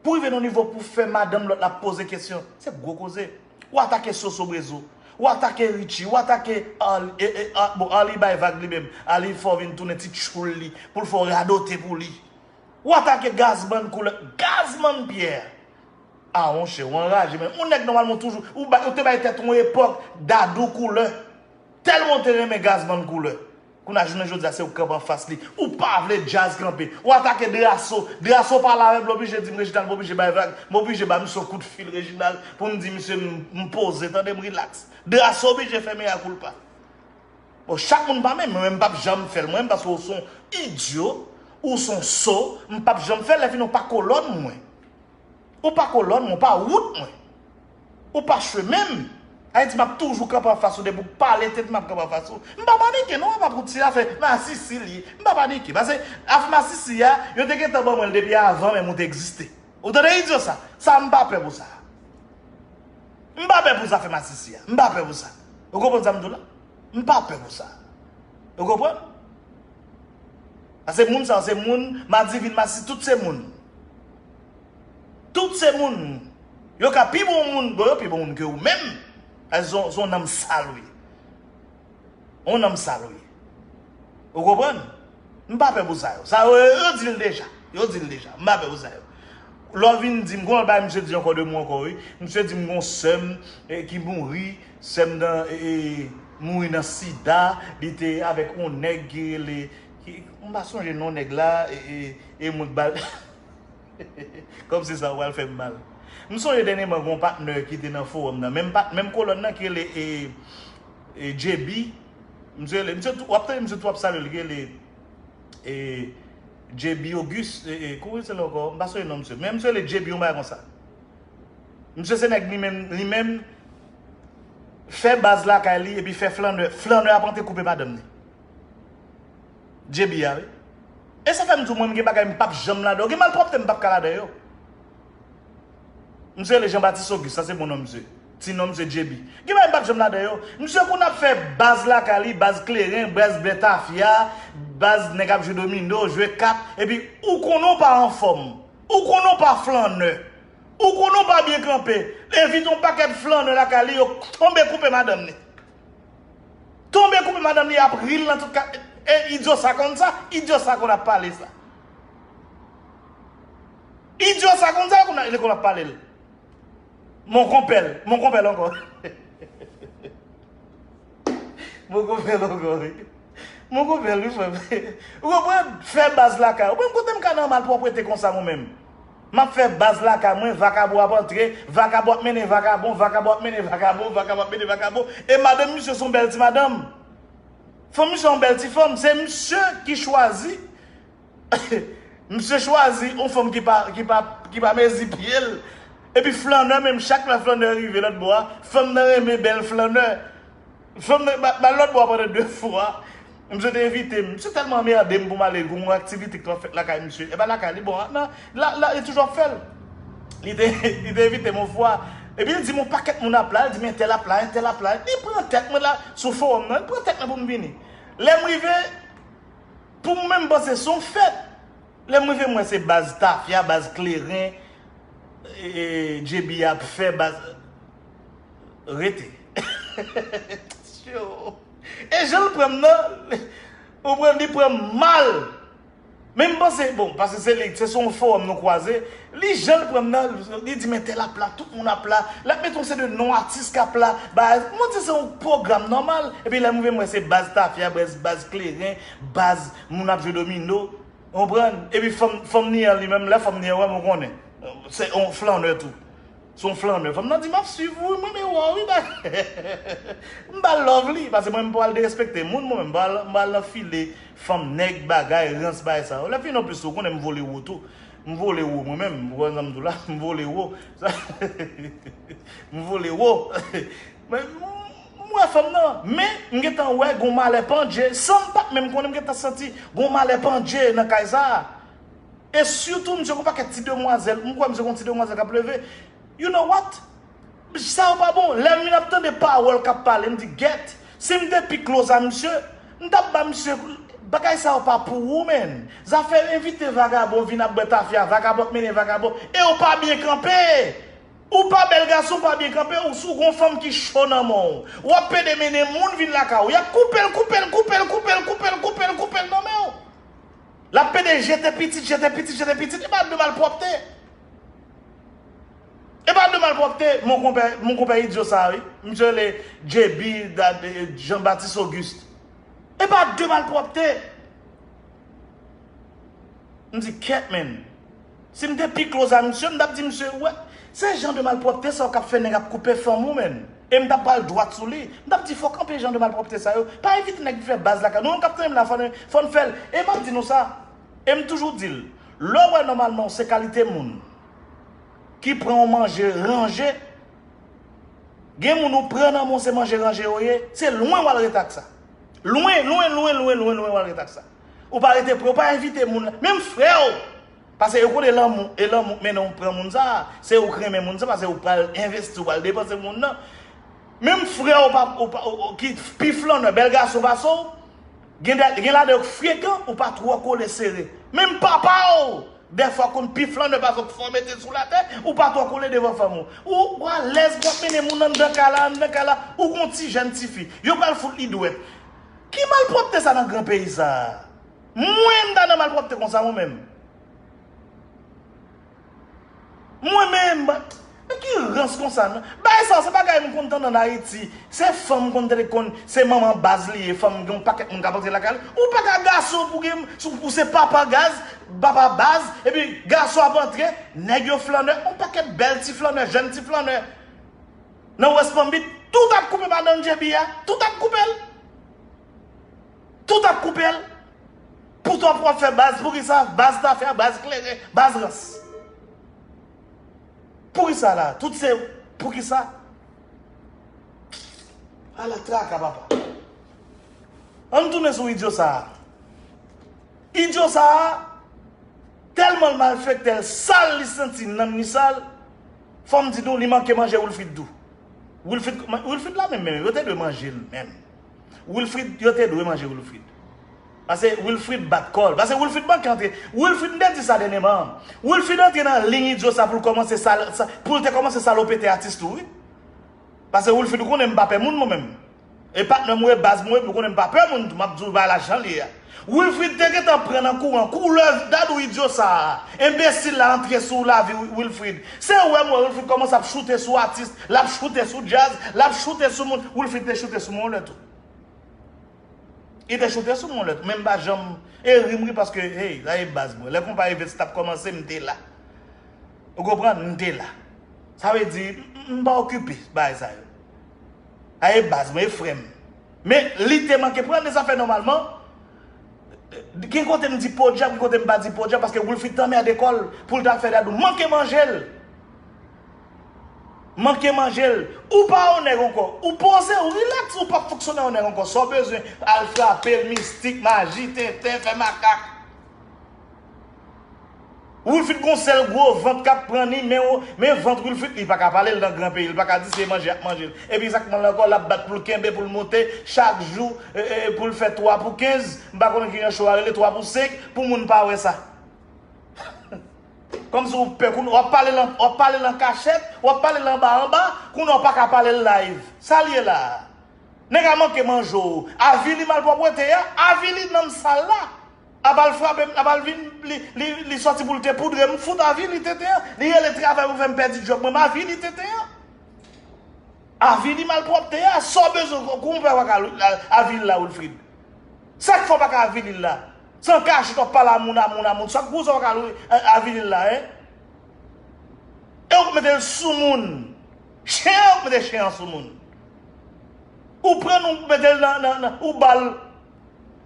Pou rive nan nivo pou fè madanm lòt la poze kesyon, se gwo koze. Ou atake Soso Brezo. Ou atake Richie. Ou atake Arly. E, e, a, bon, Arly bay vag li menm. Arly fè w vin tounen ti tchoul li pou l fè w radote pou li. Ou atake Gazman Koulè. Gazman Pyè. A, monchè, ou anraje, men. Ou nèg nòmalman toujou, ou, ba, ou te bay tèt ou yon epòk dadou koulè. Tèlman ou te renmen Gazman Koulè. Kounye a jounen jodi a, se ou k kanpe anfas li. Ou pa vle djaz kanpe. Ou atake Drasso. Drasso pale avè m, l oblije di m, Reginald, m oblije bay vag. M oblije ba misye yon kout fil, Reginald, pou m di misye m, m poze, tande m rilaks. Drasso oblije fè mea culpa. Bon, chak moun pa menm, mwen menm m p ap janm fè l, mwen menm, paske ou se yon idyo, ou se yon so, m p ap janm fè l, lè fini ou pa kolòn mwen. Ou pa kolòn mwen, ou pa wout mwen. Ou pa chemen m. Ayiti, m ap toujou kanpe anfas ou, depi w pale tèt m ap kanpe anfas ou. M pa panike, non, apa pou ti afè masisi li ye. M pa panike, paske afè masisi a, yo te gentan ban mwen l depi avan menm ou te egziste. Ou tande idyo sa? Sa m pa pè pou sa. M pa pè pou zafè masisi a. M pa pè pou sa. Ou konprann sa m di w la? M pa pè pou sa. Ou konprann? Paske moun sa yo se moun, madivin, masisi, tout se moun. Tout se moun. Yo ka pi bon moun, bon, yo pi bon moun ke ou menm. Paske se yon, se yon nanm sal ou ye. Yon nanm sal ou ye. Ou konprann? M pa pè pou sa yo. Sa yo, yo di l deja. Yo di l deja. M pa pè pou sa yo. Lè w vin di m, gon lòt bagay misye di ankò de mwen ankò, wi. Misye di m gon sè m, e, ki mouri, sè m nan, e, e, mouri nan sida, li te avèk yon nèg ki rele, ki, m pa sonje non nèg la, e, e, e mwen k ba l. Kòmsi sa pral fè m mal. M sonje dènyèman gen yon patnè ki te nan fowòm nan. Menm pat, menm kolòn nan ki rele e, e J B. Misye rele, misye tou, w ap tande misye tou ap salye l, ki rele e J B Auguste, e, e, kouman se l ankò? M pa sonje non misye. Men misye rele J B yon bagay konsa. Misye se nèg li menm, li menm fè baz lakay li epi fè flannè. Flannè ap antre koupe madanm li. J B a, wi. E sa fè m di w, mwen, m gen bagay m p ap janm ladan yo. Gen malpwòpte m p ap ka ladan yo. Misye rele Jean Baptiste Auguste, sa se bon non misye. Ti non misye J B. Gen bagay m p ap janm ladan yo. Misye konn ap fè baz lakay li, baz kleren, baz bè tafya, baz nèg ap jwe domino, jwe kat, epi ou konnen w pa anfòm. Ou konnen w pa flannè. Ou konnen w pa byen kanpe. Envite yon pakèt flannè lakay li, yo tonbe koupe madanm li. Tonbe koupe madanm li ap ri l nan tout ka. E idyo sa konn sa, idyo sa konn ap pale sa. Idyo sa konn sa, konn ap, li konn ap pale l. Mon konpè l, mon konpè l ankò. Mon konpè l ankò, wi. Mon konpè l, wi, frè m. Ou konprann? Fè baz lakay. Ou konprann kote m ka nan malpwòpte konsa mwen menm? M ap fè baz lakay mwen, vakabon ap antre, vakabon ap mennen vakabon, vakabon ap mennen vakabon, vakabon ap mennen vakabon. E madanm misye se yon bèl ti madanm. Fanm misye yon bèl ti fanm. Se misye ki chwazi. Misye chwazi yon fanm ki pa, ki pa, ki pa mezi pye l. Epi flannè menm, chak lè flannè rive lòt bò a, fanm nan renmen bèl flannè. Fanm nan, ba, ba lòt bò a pandan de fwa. Misye te envite m. Misye tèlman anmède m pou m ale gon aktivite ki t ap fèt lakay misye. E pa lakay li, bon, nan, la, la, li toujou ap fè l. Li te, li te envite m yon fwa. Epi li di m yon pakèt moun ap la, li di m entèl ap la, entèl ap la. Li pran tèt mwen la, sou fowòm nan, li pran tèt mwen pou m vini. Lè m rive, pou mwen, m panse se yon fèt. Lè m rive, m wè se baz tafya, baz kleren, e, e, J B ap fè, baz, rete. Yo. E jan l pran m nan, ou pran, li pran m mal. Men m panse, bon, paske se li, se sou yon fowòm nou kwaze, li jan l pran m nan, li di m entèl ap la, tout moun ap la, l ap mete yon seri de non atis k ap la, baz, mwen di se yon pwogram nòmal, epi lè m rive m wè se baz tafya, baz, baz kleren, baz moun ap jwe domino, ou konprann? Epi fanm, fanm ni an li menm, lè fanm ni an wè m, ou konnen, se yon flannè tou. Se yon flannè. Fanm nan di, "M ap swiv ou, mwen renmen wè w, wi, ba." M ba l love li, paske mwen, m pa al derespekte moun, mwen menm, m pa al, m pa al nan file fanm nèg, bagay, rans, bagay sa yo. Lè fini, anplis, ou konnen m vole wo tou. M vole wo mwen menm, ou konn sa m di w la, m vole wo. M vole wo. Men, m wè fanm nan, men m gentan wè gon malè pandje, san m pa t menm konnen, m gentan santi gon malè pandje nan kay sa a. E sitou, misye gon pakèt ti demwazèl, m kwè misye gon ti demwazèl k ap leve. You know what? Sa yo pa bon. Lè m vin ap tande pawòl k ap pale, m di, gèt, si m te pi close a misye, m t ap ba misye, bagay sa yo pa pou ou, man. Zafè envite vagabon vin ap bwè tafya, vagabon ap mennen vagabon, e ou pa byen kanpe. Ou pa bèl gason, ou pa byen kanpe, ou si w gon fanm ki cho nan men w, w ap pede mennen moun vin lakay ou, y ap koupe l, koupe l, koupe l, koupe l, koupe l, koupe l, koupe l nan men w. L ap pede jete pitit, jete pitit, jete pitit, e pa de malpwòpte. E pa de malpwòpte, mon konpè, mon konpè idyo sa a, wi. Misye rele J B, da- de- Jean Baptiste Auguste. E pa de malpwòpte. M di, kèt, man. Si m te pi close a misye, m t ap di misye, wè, se jan de malpwòpte sa yo k ap fè nèg ap koupe fanm ou, man. E m t ap pral dwat sou li. M t ap di, fò kanpe jan de malpwòpte sa yo. Pa envite nèg vin fè baz lakay nou. Nou k ap tande m la, fò n, fò n fè l. E m ap di nou sa. E m toujou di l, lè w wè nòmalman w se kalite moun ki pran yon manje ranje, gen moun ou pran nan men w se manje ranje yo ye, se lwen w al rete ak sa. Lwen, lwen, lwen, lwen, lwen, lwen w al rete ak sa. Ou pa rete pre, ou pa envite moun la. Menm frè w, paske yo konnen lanmou, e lanmou k mennen w pran moun sa a, se ou k renmen moun sa a, paske ou pral envesti, ou pral depanse moun nan. Menm frè w pa, ou pa, ou, ou, ki pi flannè, bèl gason pase w, gen de, gen ladan yo k frekan, ou pa twò kole sere. Menm papa w, dèfwa konn pi flannè pase w, k fò mete sou latè, ou pa twò kole devan fanm ou. Ou, ou alèz, w ap mennen moun anndan kay la, anndan kay la, ou gon ti jèn tifi. Yo pral fout li dwèt. Ki malpwòpte sa nan gran peyi sa a? Mwen, m ta nan malpwòpte konsa, mwen menm. Mwen menm, men ki rans konsa, non? Bagay sa, se bagay m konn tande ann Ayiti. Se fanm konn tande konn, se manman baz li ye, fanm gen yon pakèt moun k ap antre lakay li. Ou pa ka gason pou gen, sou- pou se papa gaz, papa baz, epi gason ap antre, nèg yo flannè, yon pakèt bèl ti flannè, jèn ti flannè. Nan West Palm Beach, tout ap koupe madanm J B a, tout ap koupe l. Tout ap koupe l. Pou twa pou w ap fè baz, poukisa? Baz tafya, baz kleren, baz rans. Poukisa la? Tout se poukisa? Ala traka, papa. Ann tounen sou idyo sa a. Idyo sa a, tèlman l malfektè, l sal, li santi nanm li sal, fò m di nou, li manke manje Wilfrid tou. Wilfrid, Wilfrid la menm, menm, yo te dwe manje l menm. Wilfrid, yo te dwe manje Wilfrid. Paske Wilfrid bat kò l. Paske Wilfrid manke antre. Wilfrid, m te di sa dènyèman. Wilfrid antre nan liy idyo sa pou l kòmanse sal-, sa-, pou l te kòmanse salopete atis tou, wi. Paske Wilfrid, ou konnen m pa pè moun, mwen menm. E patnè m ou ye, baz mwen, ou konnen m pa pè moun tou, m ap di w bagay la jan l ye a. Wilfrid te gentan pran nan kouran, koulè dadou idyo sa a. Enbesil la antre sou lavi Wi-, Wilfrid. Se wè m wè Wilfrid kòmanse ap choute sou atis, l ap choute sou djaz, l ap choute sou moun. Wilfrid te choute sou mwen yon lè tou. Li te choute sou mwen yon lè tou, men m pa janm, e ri m ri paske, hey, sa e baz mwen. Lè konpa Evens t ap kòmanse, m te la. Ou konprann? M te la. Sa vle di, m, m pa okipe bagay sa yo. A e baz mwen, e frè m. Men li te manke pran de zafè nòmalman. Gen kote m di podyab, gen kote m pa di podyab, paske Wilfrid t anmède kò l pou l ta fè dadou manke manje l. Manke manje l. Ou pa yon nèg ankò. Ou poze, ou rilaks, ou p ap fonksyone an nèg ankò. Sa w bezwen, al frape l, mistik, maji, tenten, fè makak. Wilfrid gon sèl gwo vant k ap pran li, men, men vant Wilfrid, li pa ka pale l nan gran peyi, li pa ka di se manje y ap manje l. Epi sa k mal ankò, l ap bat pou l kenbe, pou l monte, chak jou, e, e, pou l fè twa pou kenz, m pa konnen kijan show a rele, twa pou senk, pou moun pa wè sa. Kòmsi w pè, kounye w ap pale l an, w ap pale l an kachèt, w ap pale l anba anba, kounye w pa ka pale l live. Sa l ye la a? Nèg a manke manje w. Avili malpwòpte a, avili nanm sal la. Apa l frape m, apa l vin, li, li, li sòti pou l te poudre m, fout avili tenten an. Li rele travay pou fè m pèdi djòb mwen, m avili tenten an. Avili malpwòpte a, sa w bezwen, konpè w pa ka avili la, Wilfrid. Sa k fè w pa ka avili l la? Se an kachèt w ap pale a moun, a moun, a moun. Sa k pou sa w pa ka avili l la, en? E w k mete l sou moun. Chen an, w k mete chen an sou moun. Ou pran nou, w mete l nan, nan, nan, ou ba l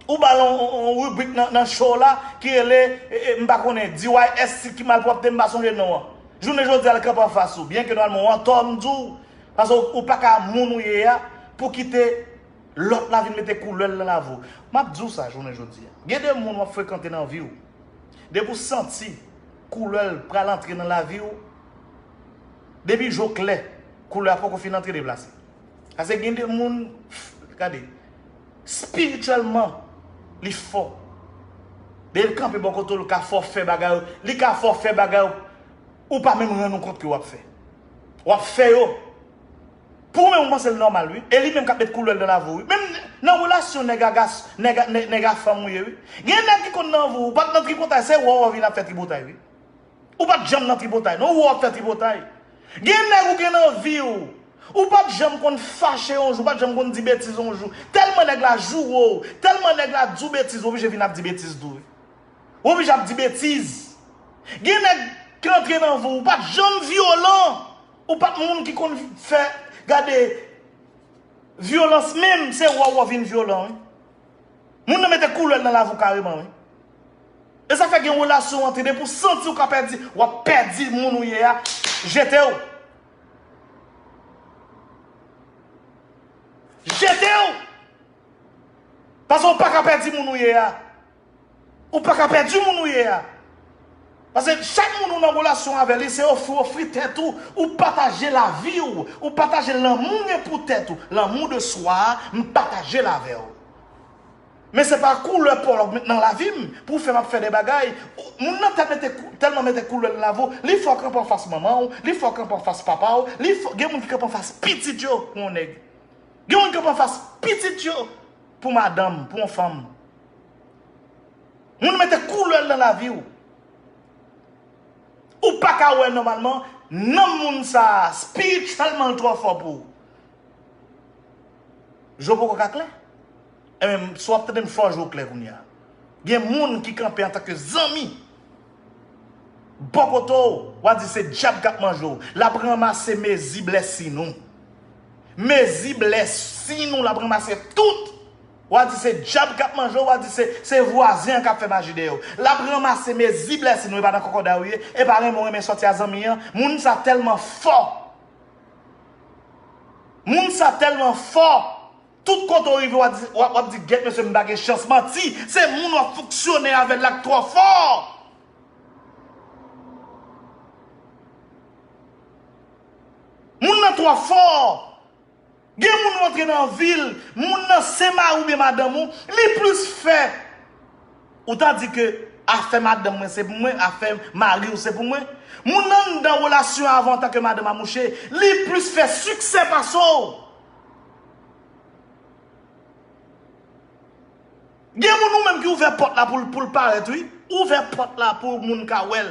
Ou ba l yon, yon, yon ribrik nan, nan show la ki rele, e, e, m pa konnen, D Y S ki malpwòpte, m pa sonje non an. Jounen jodi a, l kanpe anfas ou. Byen ke nòmalman w antò, m di w, paske w, ou pa ka moun ou ye a pou kite lòt la vin mete koulè l nan lavi w. M ap di w sa jounen jodi a. Gen de moun w ap frekante nan vi w. Depi w santi koulè l pral antre nan lavi w, depi je w klè, koulè a poko fin antre deplase. Paske gen de moun, gade, espirityèlman, li fò. Depi l kanpe bò kote w, li ka fè w fè bagay, li ka fè w fè bagay, ou pa menm rann ou kont ke w ap fè. W ap fè yo. Pou ou menm, ou panse l nòmal, wi. E li menm k ap met koulè l nan lavi w, wi. Menm nan relasyon nèg a gas-, nèg a, nè-, nèg a fanm ou ye, wi. Gen nèg ki konn nan vi w, ou pa t nan tripotay, se wè w vin ap fè tripotay, wi. Ou pa t janm nan tripotay, non, ou w ap fè tripotay. Gen nèg ou gen nan vi w, ou pa t janm konn fache yon jou, ou pa t janm konn di betiz yon jou. Tèlman nèg la joure w, tèlman nèg la di w betiz, ou oblije vin ap di betiz tou, wi. Ou oblije ap di betiz. Gen nèg ki antre nan vi w, ou pa t janm vyolan. Ou pa t moun ki konn fè, gade, vyolans menm, se wè w vin vyolan, wi. Moun nan mete koulè l nan lavi w kareman, wi. E sa fè gen relasyon antre, depi w santi w ka pèdi, w ap pèdi moun ou ye a, jete w. Jete w! Paske w pa ka pèdi moun ou ye a. Ou pa ka pèdi moun ou ye a. Paske chak moun ou nan relasyon avè li, se ofri, ofri tèt ou, ou pataje lavi w, ou pataje lanmou w gen pou tèt ou, l'amour de soi a, m pataje l avè w. Men se pa koulè pa w la w met nan lavi m pou w fè m ap fè de bagay. Moun nan tèl mete kou-, tèlman mete koulè nan lavi w, li fè w kanpe anfas manman w, li fè w kanpe anfas papa w, li fè, gen moun ki kanpe anfas pitit yo pou yon nèg. Gen moun ki kanpe anfas pitit yo pou madanm, pou yon fanm. Moun mete koulè l nan lavi w. Ou pa ka wè nòmalman, nanm moun sa a, espirityèlman l twò fò pou ou. Je w poko ka klè? Ebyen, si w ap tande m fò, je w klè kounye a. Gen moun ki kanpe antanke zanmi. Bò kote w, w a di se dyab k ap manje w. L ap ranmase mezi blèsin ou. Mezi blèsin ou, l ap ranmase tout. W a di se dyab k ap manje w, w a di se, se vwazen an k ap fè maji dèyè w. L ap ranmase mezi blèsin ou, e pa nan kòkòday ou ye, e pa renmen w renmen sòti a zanmi an. Moun sa tèlman fò. Moun sa tèlman fò. Tout kote w rive, w ap di, w ap, w ap di, "Gèt mesye, m pa gen chans." Manti, se moun w ap fonksyone avè l la k twò fò. Moun nan twò fò. Gen moun ou antre nan vi l, moun nan se mari oubyen madanm ou, li plis fè. Ou ta di ke afè madanm mwen se pou mwen, afè mari w se pou mwen. Moun nan anndan relasyon avè w antanke madanm a mouche, li plis fè siksè pase w. Gen moun ou menm ki ouvè pòt la pou l, pou l parèt, wi. Ouvè pòt la pou moun ka wè l.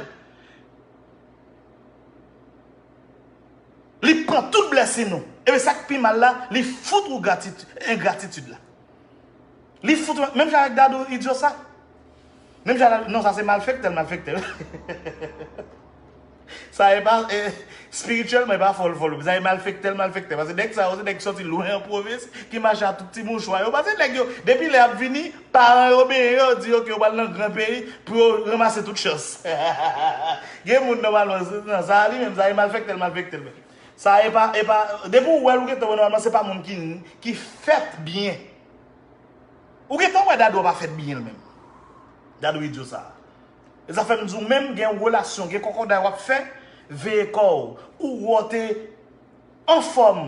Li pran tout blèsin ou. Epi sa k pi mal la, li fout ou gratitid, engratitid la. Li fout ou, menm jan ak Dadou Idyosa. Menm jan, non, sa se malfektè l, malfektè l. Sa e pa, e, espirityèlman, e pa fò l, fò l. Sa e malfektè l, malfektè. Paske nèg sa yo, se nèg ki sòti lwen an pwovens, ki mache ak tout ti mouchwa yo. Paske nèg yo, depi lè y ap vini, paran yo benyen yo, di yo ke yo pral nan gran peyi pou yo ranmase tout chans. Gen moun nòmalman, se, nan sa li menm, sa e malfektè l, malfektè l. Sa e pa, e pa, depi w wè l, ou gentan wè nòmalman, se pa moun ki, ki fèt byen. Ou gentan wè Dadou a pa fèt byen l menm. Dadou Idyosa. E sa fè m di w menm gen relasyon, gen kòkòday w ap fè, veye kò w. Ou wè w te anfòm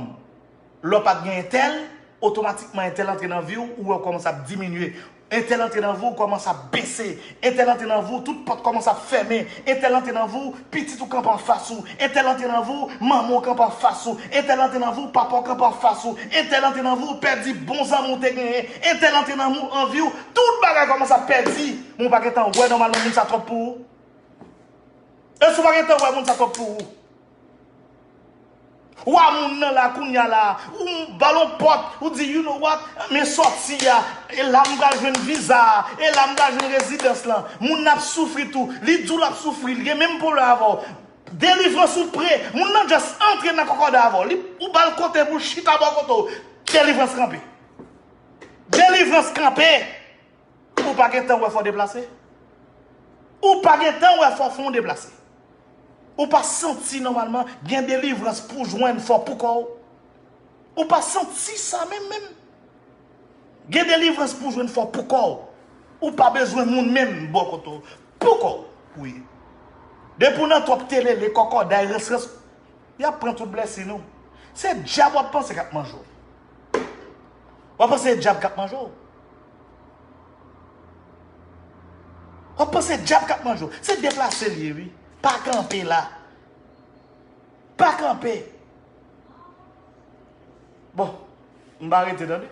lè w pa t gen entèl, otomatikman entèl antre nan vi w, ou wè w kòmanse ap diminye. Entèl antre nan vi w, ou kòmanse ap bese. Entèl antre nan vi w, tout pòt kòmanse ap fèmen. Entèl antre nan vi w, pitit ou kanpe anfas ou. Entèl antre nan vi w, manman w kanpe anfas ou. Entèl antre nan vi w, papa w kanpe anfas ou. Entèl antre nan vi w, ou pèdi bon zanmi w te genyen. Entèl antre nan mou-, an vi w, tout bagay kòmanse ap pèdi. Men w pa gentan wè nòmalman moun sa twòp pou ou. E si w pa gentan wè moun sa twòp pou ou. Wa moun nan la kounye a la, ou ba l yon pòt, ou di, "You know what? Men sòti a, e la m pral jwenn viza a, e la m pral jwenn rezidans lan." Moun nan ap soufri tou, li di w l ap soufri, li gen menm pwoblèm avè w. Delivrans ou pre, moun nan just antre nan kòkòday avè w. Li, ou ba l kote pou l chita bò kote w. Delivrans kanpe. Delivrans kanpe. Ou pa gen tan wè fò deplase? Ou pa gen tan wè fò fè yon deplase? Ou pa santi nòmalman gen delivrans pou jwenn fò pou kò w? Ou pa santi sa menm menm? Gen delivrans pou jwenn fò pou kò w. Ou pa bezwen moun menm bò kote w. Pou kò w pou ye. Depi w nan twòp telele, kòkòday, rans rans, y ap pran tout blessing ou. Se dyab w ap panse k ap manje w. W ap panse se dyab k ap manje w. W ap panse dyab k ap manje w. Se deplase l ye, wi. Pa kanpe la. Pa kanpe. Bon, m pa rete, tande.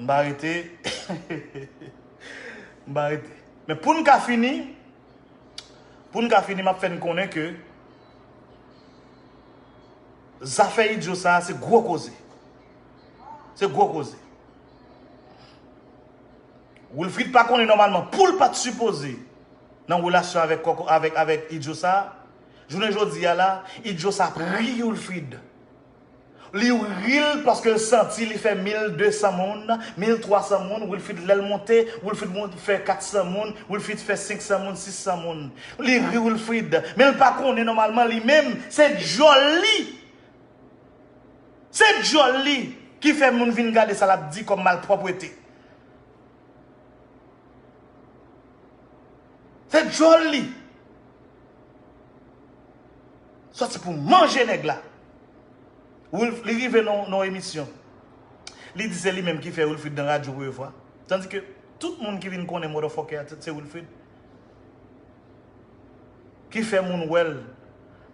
M pa rete. M pa rete. Men pou n ka fini, pou n ka fini, m ap fè n konnen ke zafè Idio sa a, se gwo koze. Se gwo koze. Wilfrid pa konnen nòmalman pou l pa t sipoze nan relasyon avèk Kòkò, avèk, avèk Idio sa a. Jounen jodi a la, Idio sa ap ri Wilfrid. Li ri l paske l santi li fè mil de san moun, mil twa san moun, Wilfrid lè l monte, Wilfrid monte fè kat san moun, Wilfrid fè senk san moun, sis san moun. Li ri Wilfrid, men l pa konnen nòmalman li menm, se djòl li. Se djòl li ki fè moun vin gade sa l ap di kòm malpwòpte. Se djòl li. Sòti pou manje nèg la. Wilf-, li rive nan, nan emisyon. Li di se li menm ki fè Wilfrid nan radyo premye fwa. Tandike tout moun ki vin konnen motherfucker a, se Wilfrid. Ki fè moun wè l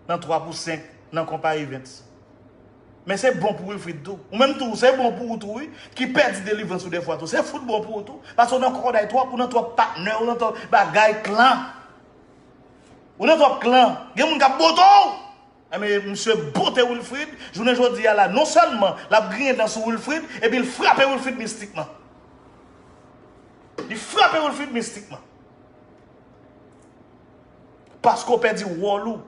nan twa pou senk nan Konpa Events. Men se bon pou Wilfrid tou. Ou menm tou, se bon pou ou tou, wi. Ki pèdi delivrans ou defwa tou. Se fout bon pou ou tou. Paske ou nan kòkòday twòp, ou nan twòp patnè, ou nan twòp bagay klan. Ou nan twòp klan. Gen moun k ap bote w. Enben, misye bote Wilfrid. Jounen jodi a la, non sèlman l ap griyen dan sou Wilfrid, epi l frape Wilfrid mistikman. Li frape Wilfrid mistikman. Paske w pèdi wòl ou,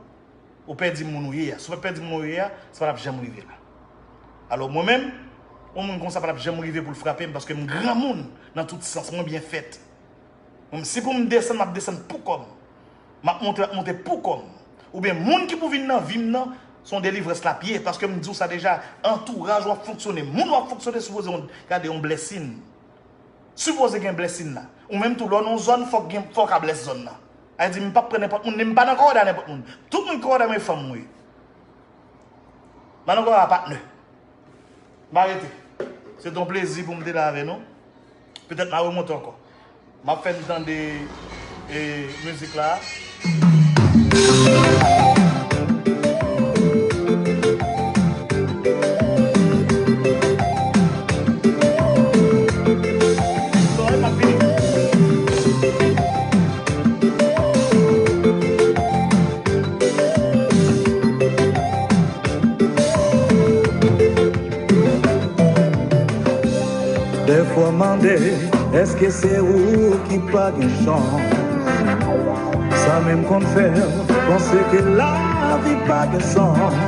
ou pèdi moun ou ye a. Si w pa t pèdi moun ou ye a, sa pa t ap janm rive la. Alò, mwen menm, yon moun konsa pa t ap janm rive pou l frape m, paske m granmoun nan tout sans, mwen byen fèt. Mwen, si pou m desann, m ap desann pou kò m. M ap monte, m ap monte pou kò m. Oubyen moun ki pou vin nan vi m nan, se yon delivrans l ap ye, paske m di w sa deja, antouraj w ap fonksyone, moun w ap fonksyone sipoze yon, gade yon blessing. Sipoze gen blessing la. Ou menm tou, lè w nan yon zòn, fòk gen, fòk w ka bless zòn nan. Sa vle di, m p ap pran nenpòt moun, ni m pa nan kòkòday nenpòt moun. Tout moun kòkòday mwen fanm mwen ye. M pa nan kòkòday patnè. M pa rete. Se t yon plezi pou m te la avè nou. Petèt m a remonte ankò. M ap fè n tande, e, mizik la. Dèfwa mande, èske se ou ki pa gen chans? Sa menm konn fè w panse ke lavi pa gen sans.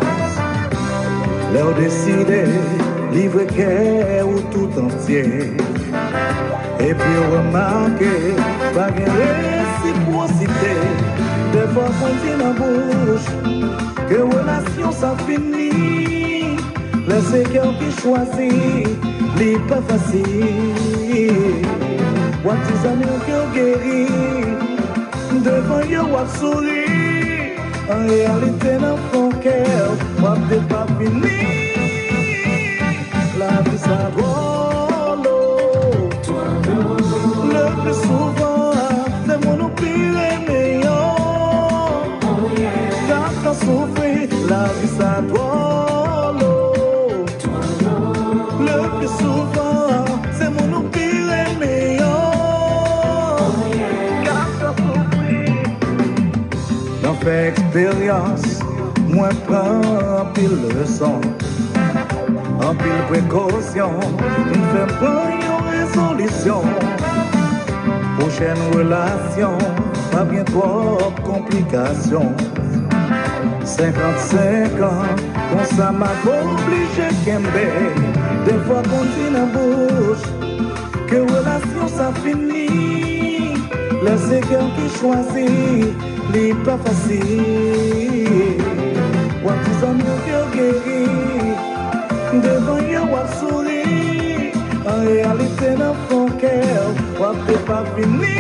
Lè w deside livre kè ou tout antye, epi w remake pa gen resipwosite, dèfwa konn di nan bouch ke relasyon sa fini. Lè se kè w ki chwazi, li pa fasil. W ap di zanmi w ke w geri, devan yo w ap souri. An reyalite, nan fon kè w, w ap depafini. Lavi sa dwòl, o. Le pli souvan, se moun ou pi renmen an k ap fè w soufri. Lavi sa dwòl, o. Le pli souvan, se moun ou pi renmen an k ap fè w soufri. Nan fè eksperyans, mwen pran anpil leson, anpil prekosyon, m fè m pran yon rezolisyon. Pwochèn relasyon, p ap gen twòp konplikasyon. Senkant senkant, konsa m ap oblije kenbe. Dèfwa konn di nan bouch Ke relasyon sa fini, lè se kè w ki chwazi, li pa fasil. W ap di zanmi w ke w geri, devan yo w ap souri. An reyalite, nan fon kè w, w ap depafini.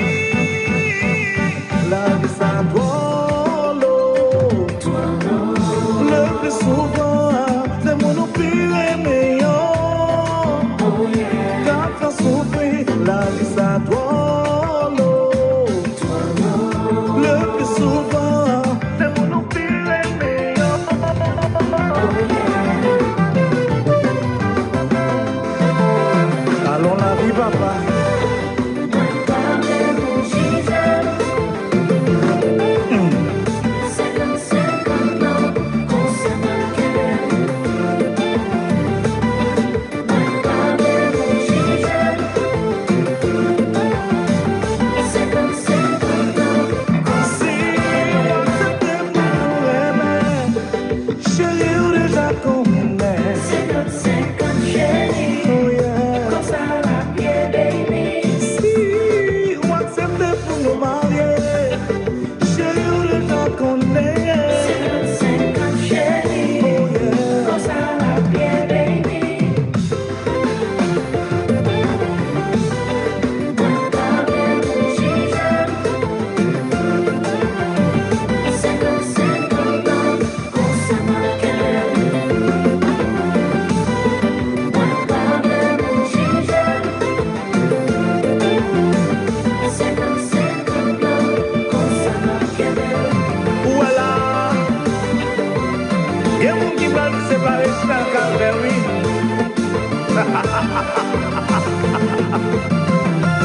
Lavi sa twò lou. Le pli souvan, se moun ou pi renmen an k ap fè w soufri. Lavi sa twò lou. Le pli souvan, se moun ou pi renmen an. Alon lavi, papa. Si w aksepte pou nou renmen, cheri, ou deja konnen. Senkant senkant, cheri. Oh, yeah. Konsa l ap ye, baby. Si w aksepte pou nou marye, cheri, ou deja konnen. Senkant senkant, cheri. Oh, yeah. Konsa l ap ye, baby. Ou wè la, gen moun ki pral separe chita l ka fè, wi.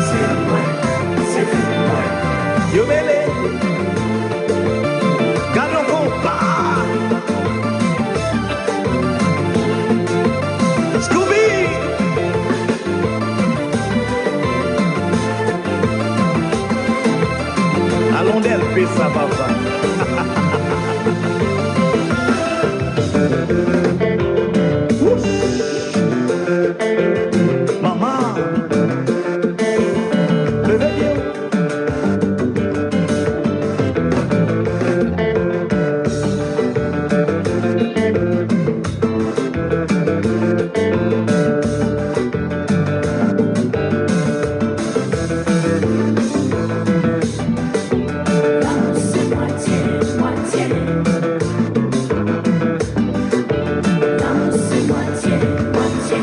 Se mwen, se mwen. Yo mele. Gad yon konpa. Scooby! Alon dèlpe sa, papa. Wouch! Manman! Leve pye w! Lanmou se mwatye, mwatye. Lanmou se mwatye, mwatye.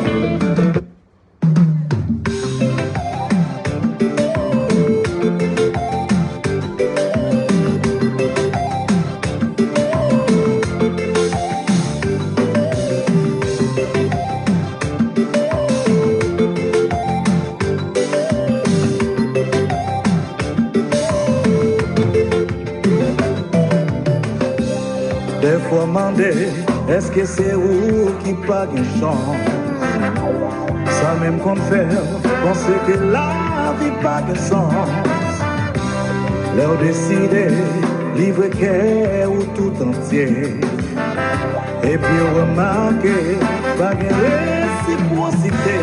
Dèfwa w mande, èske se ou ki pa gen chans? Sa menm konn fè w panse ke lavi pa gen sans. Lè w deside livre kè ou tout antye, epi w remake pa gen resipwosite,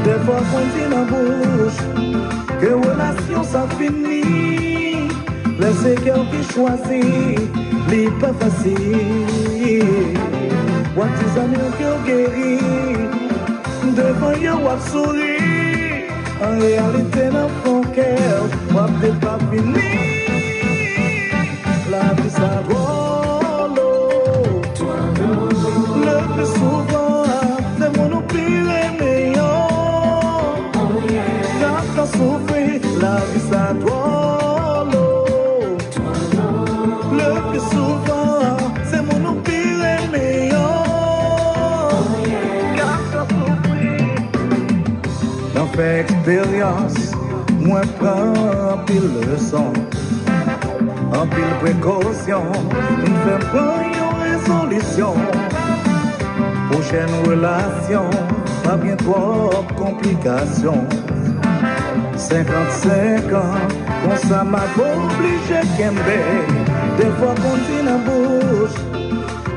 dèfwa w konn di nan bouch ke relasyon sa fini. Lè se kè w ki chwazi, li pa fasil. W ap di zanmi w ke w geri, devan yo w ap souri. An reyalite, nan fon kè w, w ap depafini. Lavi sa twò lou. Le pli souvan, se moun ou pi renmen an k ap fè w soufri. Lavi sa twò lou. Le pli souvan, se moun ou pi renmen an k ap fè w soufri. Nan fè eksperyans, mwen pran anpil leson, anpil prekosyon, m fè m pran yon rezolisyon. Pwochèn relasyon, pa gen twòp konplikasyon. Senkant senkant, konsa m ap oblije kenbe. Dèfwa konn di nan bouch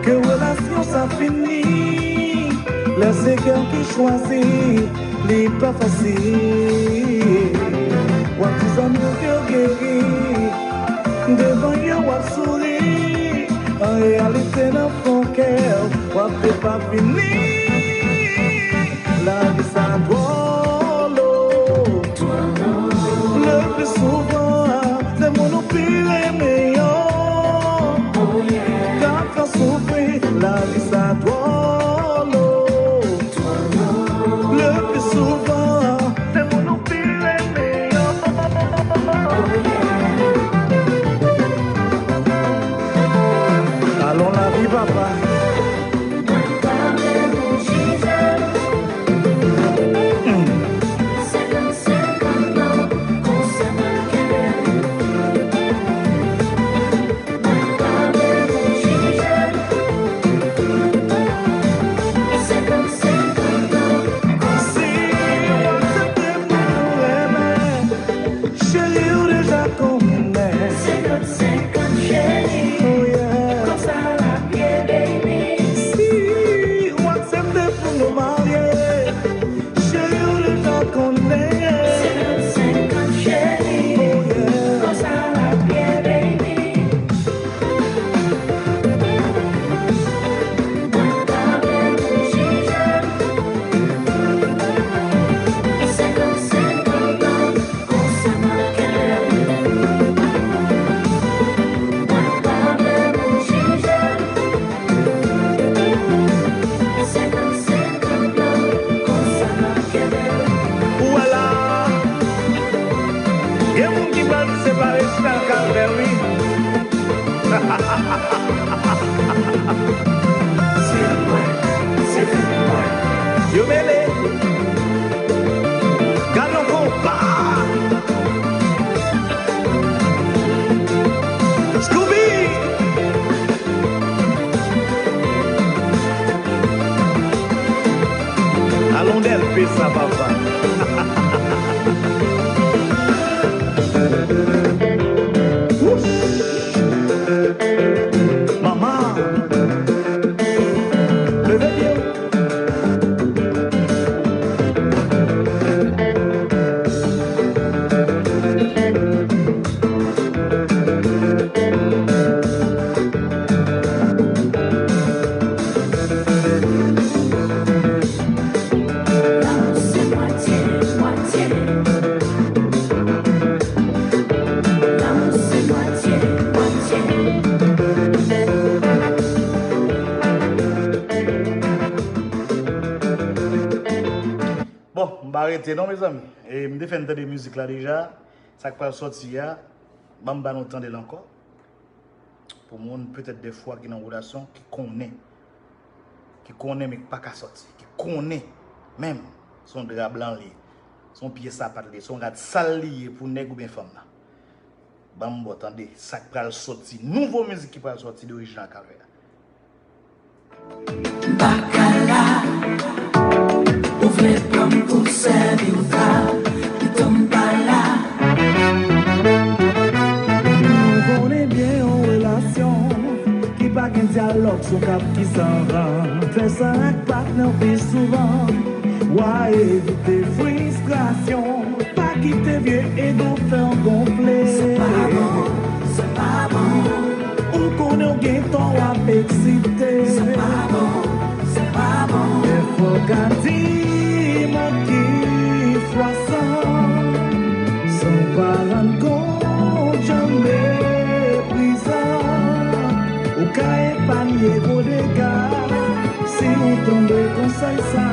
ke relasyon sa fini. Lè se kè w ki chwazi, Li pa fasil. W ap di zanmi w ke w geri. Devan yo w ap souri. An reyalite nan fon kè w, w ap depafini. Lavi sa dwòl, oh. Le pli souvan, se moun ou pi renmen yo k ap fè w soufri. Lavi sa dwòl, oh. Le pli souvan, se moun ou pi renmen yo. Alon lavi, papa. Si w aksepte pou nou renmen, cheri, ou deja konnen. Senkant senkant, cheri. Oh, yeah. Konsa l ap ye, baby. Si w aksepte pou nou marye, cheri, ou deja konnen. Senkant senkant, cheri. Oh, yeah. Konsa l ap ye, baby. Ou wè la, gen moun ki pral separe Reginald Calvert, wi. Yo mele. Gad yon konpa. Scooby! Alon dèlpe sa, papa. Wouch! Manman! Leve pye w! Lanmou se mwatye, mwatye. Lanmou se mwatye, mwatye. Bon, m pa rete non, mezanmi. E, m te fè n tande mizik la deja. Sa k pral sòti a, ban m ba nou tande l ankò. Pou moun, petèt, dèfwa ki nan wotasyon, ki konnen, ki konnen, men ki pa ka sòti, ki konnen menm, se yon dra blan l ye, se yon pye sapat l ye, se yon rad sal li ye pou nèg oubyen fanm nan. Ban m ba w tande sa k pral sòti, nouvo mizik ki pral sòti de Reginald Calvert. Bakala, ou vle pran m pou sèvi w, kite m pa la. Nou konnen byen yon relasyon ki pa gen dyalòg sou kap ki san ran. Fè sa ak patnè w pi souvan, w a evite fristrasyon. Pa kite vye ego fè w gonfle. Sa pa bon, sa pa bon. Ou konnen w gen tan w ap eksite. Sa pa bon, sa pa bon. Dèfwa w ka di m an ki fwa sa, san w pa rann kont jan m meprizan. Ou ka epanye gwo dega si w tonbe konsèy sa.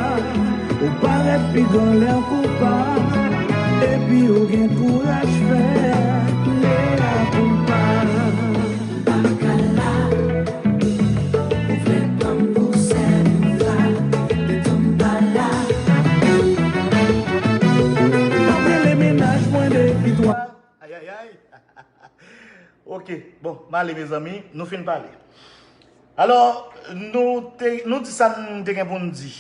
Ou parèt pi gran lè w koupab, epi ou gen kouraj fè mea culpa. Bakala, ou vle pran m pou sèvi w la, kite m pa la. M ap rele mennaj mwen depi twa. Ayayay. Ok, bon, m ale, mezanmi, nou fin pale. Alò, nou te, nou di sa n te gen pou n di.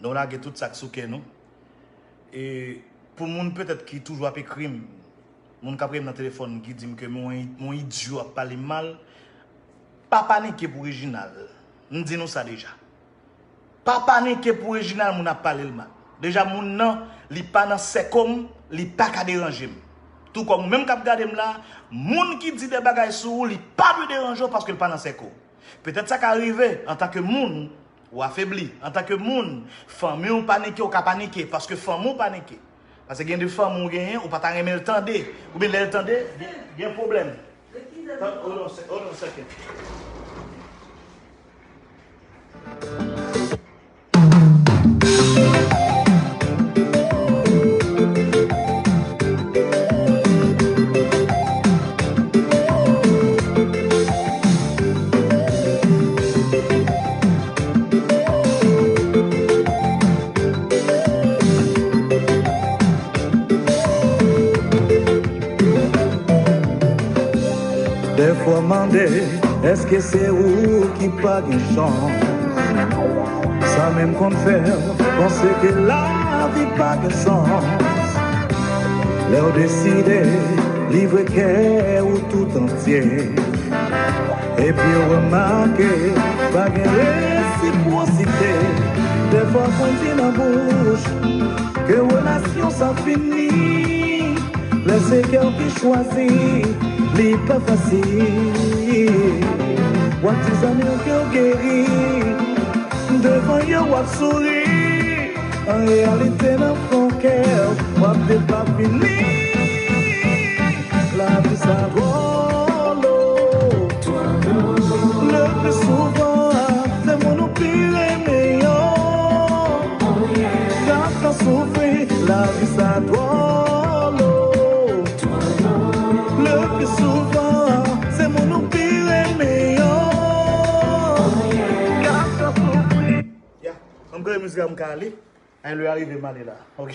Nou lage tout sa k sou kè nou. E pou moun petèt ki toujou ap ekri m, moun k ap rele m nan telefòn ki di m ke m yon, m yon idyo ap pale m mal, pa panike pou Reginald. M di nou sa deja. Pa panike pou Reginald, moun ap pale l mal. Deja, moun nan, li pa nan sèko m, li pa ka deranje m. Tou kòm ou menm k ap gade m la, moun ki di de bagay sou ou, li pa dwe deranje w paske l pa nan sèko w. Petèt sa ka rive, antanke moun, ou afebli. Antanke moun, fanmi w panike, ou ka panike, paske fanmi w panike. Paske gen de fanmi w genyen, ou pa ta renmen l tande. Oubyen lè l tande, gen, gen pwoblèm. Tan-, hold on se-, hold on a second. Dèfwa mande, èske se ou ki pa gen chans? Sa menm konn fè w panse ke lavi pa gen sans. Lè w deside livre kè ou tout antye, epi w remake pa gen resipwosite. Dèfwa mwen di nan bouch ke relasyon sa fini. Lè se kè w ki chwazi, li pa fasil. W ap di zanmi w ke w geri, devan yo w ap souri. An reyalite nan fon kè w, w ap depafini. Lavi sa dwòl, oh. Le pli souvan, se moun ou pi renmen yo k ap soufri. Lavi sa dwòl, oh. Le pli souvan, se moun ou pi renmen yo k ap soufri. Ya, m kreye mizik la, m ka ale. Ay, lè a rive m ale la. Ok.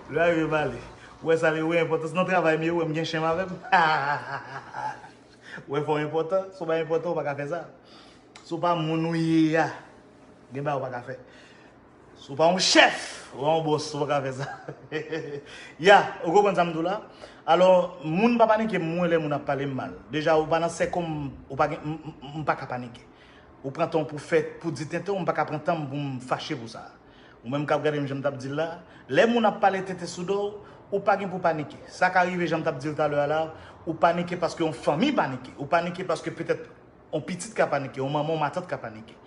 Lè a rive m ale. Ou wè sa, lè ou wè enpòtans nan travay m ye, ou wè m gen chenm avè m. Ou wè fò w enpòtan, si w pa enpòtan, ou pa ka fè sa. Si w pa moun ou ye a, gen bagay ou pa ka fè. Si w pa yon chèf, ou pa yon bòs, ou pa ka fè sa. Ya, ou konprann sa m di w la? Alò, moun pa panike, m wè lè moun ap pale m mal. Deja, ou pa nan sèko m, ou pa gen, m, m, m pa ka panike. Ou pran tan w pou fè, pou di tenten w, m pa ka pran tan m pou m fache pou sa. Ou menm k ap gade m jan m t ap di l la, lè moun ap pale tenten sou do w, ou pa gen pou panike. Sa ka rive jan m t ap di l talè a la, ou panike paske yon fanmi panike. Ou panike paske petèt yon pitit ka panike, yon manman, yon matant ka panike.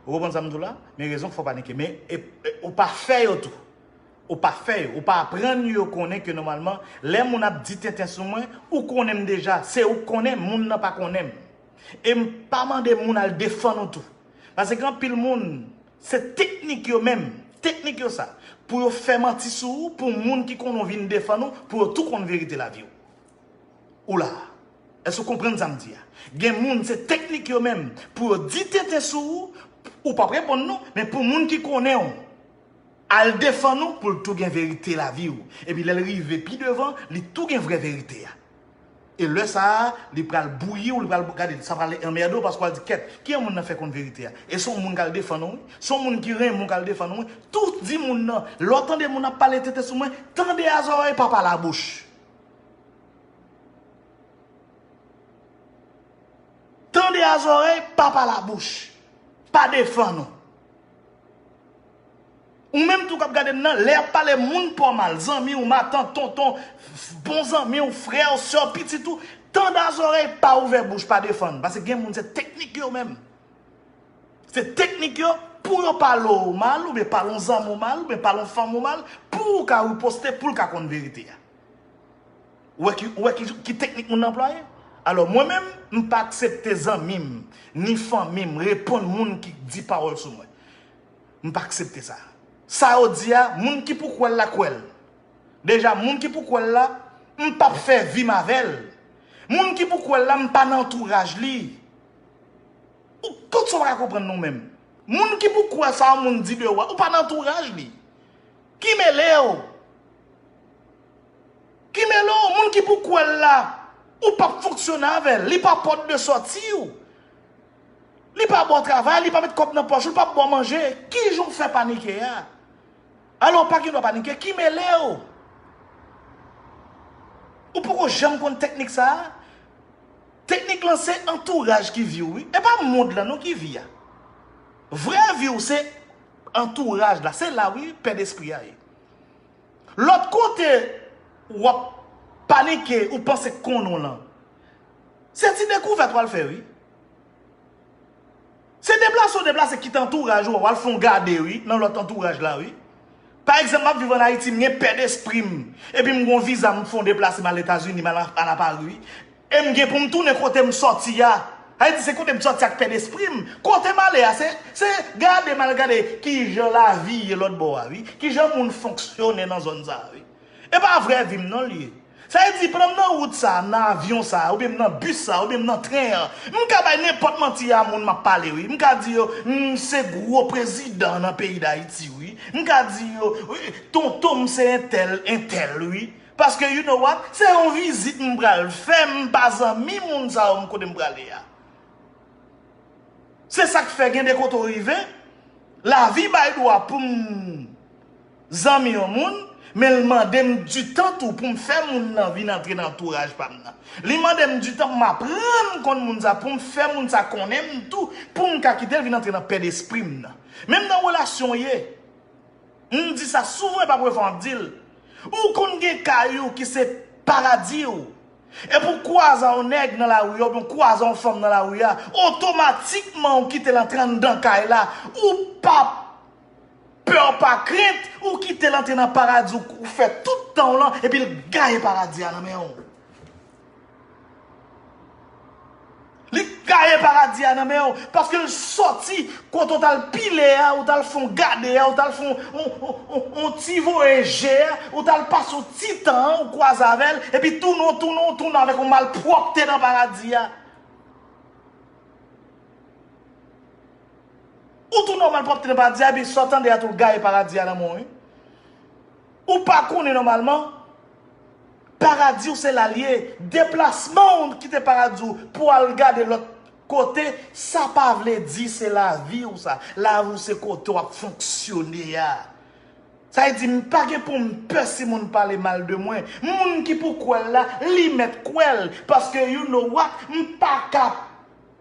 Ou konprann sa m di w la? Men rezon k fè w panike. Men e, e, ou pa fè yo tou. Ou pa fè yo, ou pa aprann yo konnen ke nòmalman, lè moun ap di tenten sou mwen, ou konnen m deja, se ou k konnen, moun nan pa konnen m. E m pa mande moun al defann ou tou. Paske gen anpil moun, se teknik yo menm, teknik yo sa, pou yo fè manti sou ou, pou moun ki konnen w vin defann ou, pou yo tou konn verite lavi w. Ou la. Èske w konprann sa m di a? Gen moun, se teknik yo menm, pou yo di tenten sou ou, ou p ap reponn non, men pou moun ki konnen w, al defann ou pou l tou gen verite lavi w. Epi lè l rive pi devan, li tou gen vrè verite a. E lè sa a, li pral bouyi w, li pral gade, sa pral anmède w paske w al di, kèt, ki jan moun nan fè konn verite a? E se yon moun k al defann ou wi. Se yon moun ki renmen w k al defann ou wi. Tou di moun nan, lè w tande moun ap pale tenten sou mwen, tande a zòrèy, pa pale a bouch. Tande a zòrèy, pa pale a bouch. Pa defann ou. Ou menm tou k ap gade m nan, lè y ap pale moun pa w mal, zanmi w, matant, tonton, bon zanmi w, frè w, sè w, pitit ou, tande a zòrèy, pa ouvè bouch, pa defann. Paske gen moun, se teknik yo menm. Se teknik yo pou yo pale w mal, oubyen pale yon zanmi w mal, oubyen pale yon fanmi w mal, pou w ka riposte, pou l ka konn verite a. Ou wè ki, ou wè ki, ki teknik moun nan anplwaye? Alò, mwen menm, m pa aksepte zanmi m, ni fanmi m, reponn moun ki di pawòl sou mwen. M pa aksepte sa. Sa yo di a, moun ki pou kwè l la, kwè l. Deja, moun ki pou kwè l la, m p ap fè vi m avè l. Moun ki pou kwè l la, m pa nan antouraj li. Ou, tout sa w pa ka konprann nou menm. Moun ki pou kwè sa yon moun di de ou a, ou pa nan antouraj li. Ki mele w? Ki mele w? Moun ki pou kwè l la, ou p ap fonksyone avè l. Li pa pòt de sòti w. Li pa ba w travay, li pa met kòb nan pòch ou, li pa ba w manje. Ki jan w fè panike a? Alò, w pa gen dwa panike. Ki mele w? Ou poko janm konn teknik sa a? Teknik lan se antouraj ki vi w, wi. E pa mond lan non ki vi a. Vrè vi w se antouraj la. Se la, wi, pè despri a ye. Lòt kote w ap panike, ou panse k konnen w lan. Se ti dekouvèt w al fè, wi. Se deplase w deplase, kite antouraj ou, w al fè yon gade, wi, nan lòt antouraj la, wi. Pa egzanp, m ap viv ann Ayiti, m gen pè despri m, epi m gen yon viza, m fè yon deplase, m al Etazini, m al, al a Pari, wi. E m gen pou m tounen kote m sòti a. Sa vle di, se kote m sòti ak pè despri m. Kote m ale a, se, se gade m al gade kijan lavi ye lòt bò a, wi. Kijan moun fonksyone nan zòn sa a, wi. E pa vrè vi m non l ye. Sa vle di, pandan m nan wout sa a, m nan avyon sa a, oubyen m nan bis sa a, oubyen m nan tren an, m ka bay nenpòt manti a moun m ap pale, wi. M ka di yo, m se gwo prezidan nan peyi Dayiti, wi. M ka di yo, wi, tonton m se entèl, entèl, wi. Paske, you know what? Se yon vizit m pral fè, m pa zanmi moun sa yo, m kote m prale a. Se sa k fè gen de kote w rive, lavi bay dwa pou m zanmi yon moun, men l mande m ditan tou pou m fè moun nan vin antre nan antouraj pa m nan. Li mande m ditan pou m aprann konn moun sa, pou m fè moun sa konnen m tou, pou m ka kite l vin antre nan pè despri m nan. Menm nan relasyon w ye, m di sa souvan, e pa premye fwa m ap di l. Ou konn gen kay ou ki se paradi w. Epi w kwaze yon nèg nan lari a, oubyen w kwaze yon fanm nan lari a, otomatikman ou kite l antre anndan kay la. Ou pa pè, w pa krent, ou kite l antre nan paradi w, ou fè tout tan w lan, epi l gaye paradi a nan men w. Li gaye paradi a nan men w, paske l sòti kote w t al pile a, ou t al fè yon gade a, ou t al fè yon, yon, yon, yon, yon ti voye je a, ou t al pase yon ti tan an, ou kwaze avè l, epi tounen, w tounen, w tounen avèk yon malpwòpte nan paradi a. Ou tounen yon malpwòpte nan paradi a, epi sa w tande a tou l gaye paradi a nan men w, wi. Ou pa konnen nòmalman, paradi w se la l ye. Deplasman w kite paradi w pou al gade lòt kote, sa pa vle di se lavi w sa. Lavi w se kote w ap fonksyone a. Sa vle di, m pa gen pou m pè si moun pale mal de mwen. Moun ki pou kwè l la, li mèt kwè l. Paske, you know what, m pa ka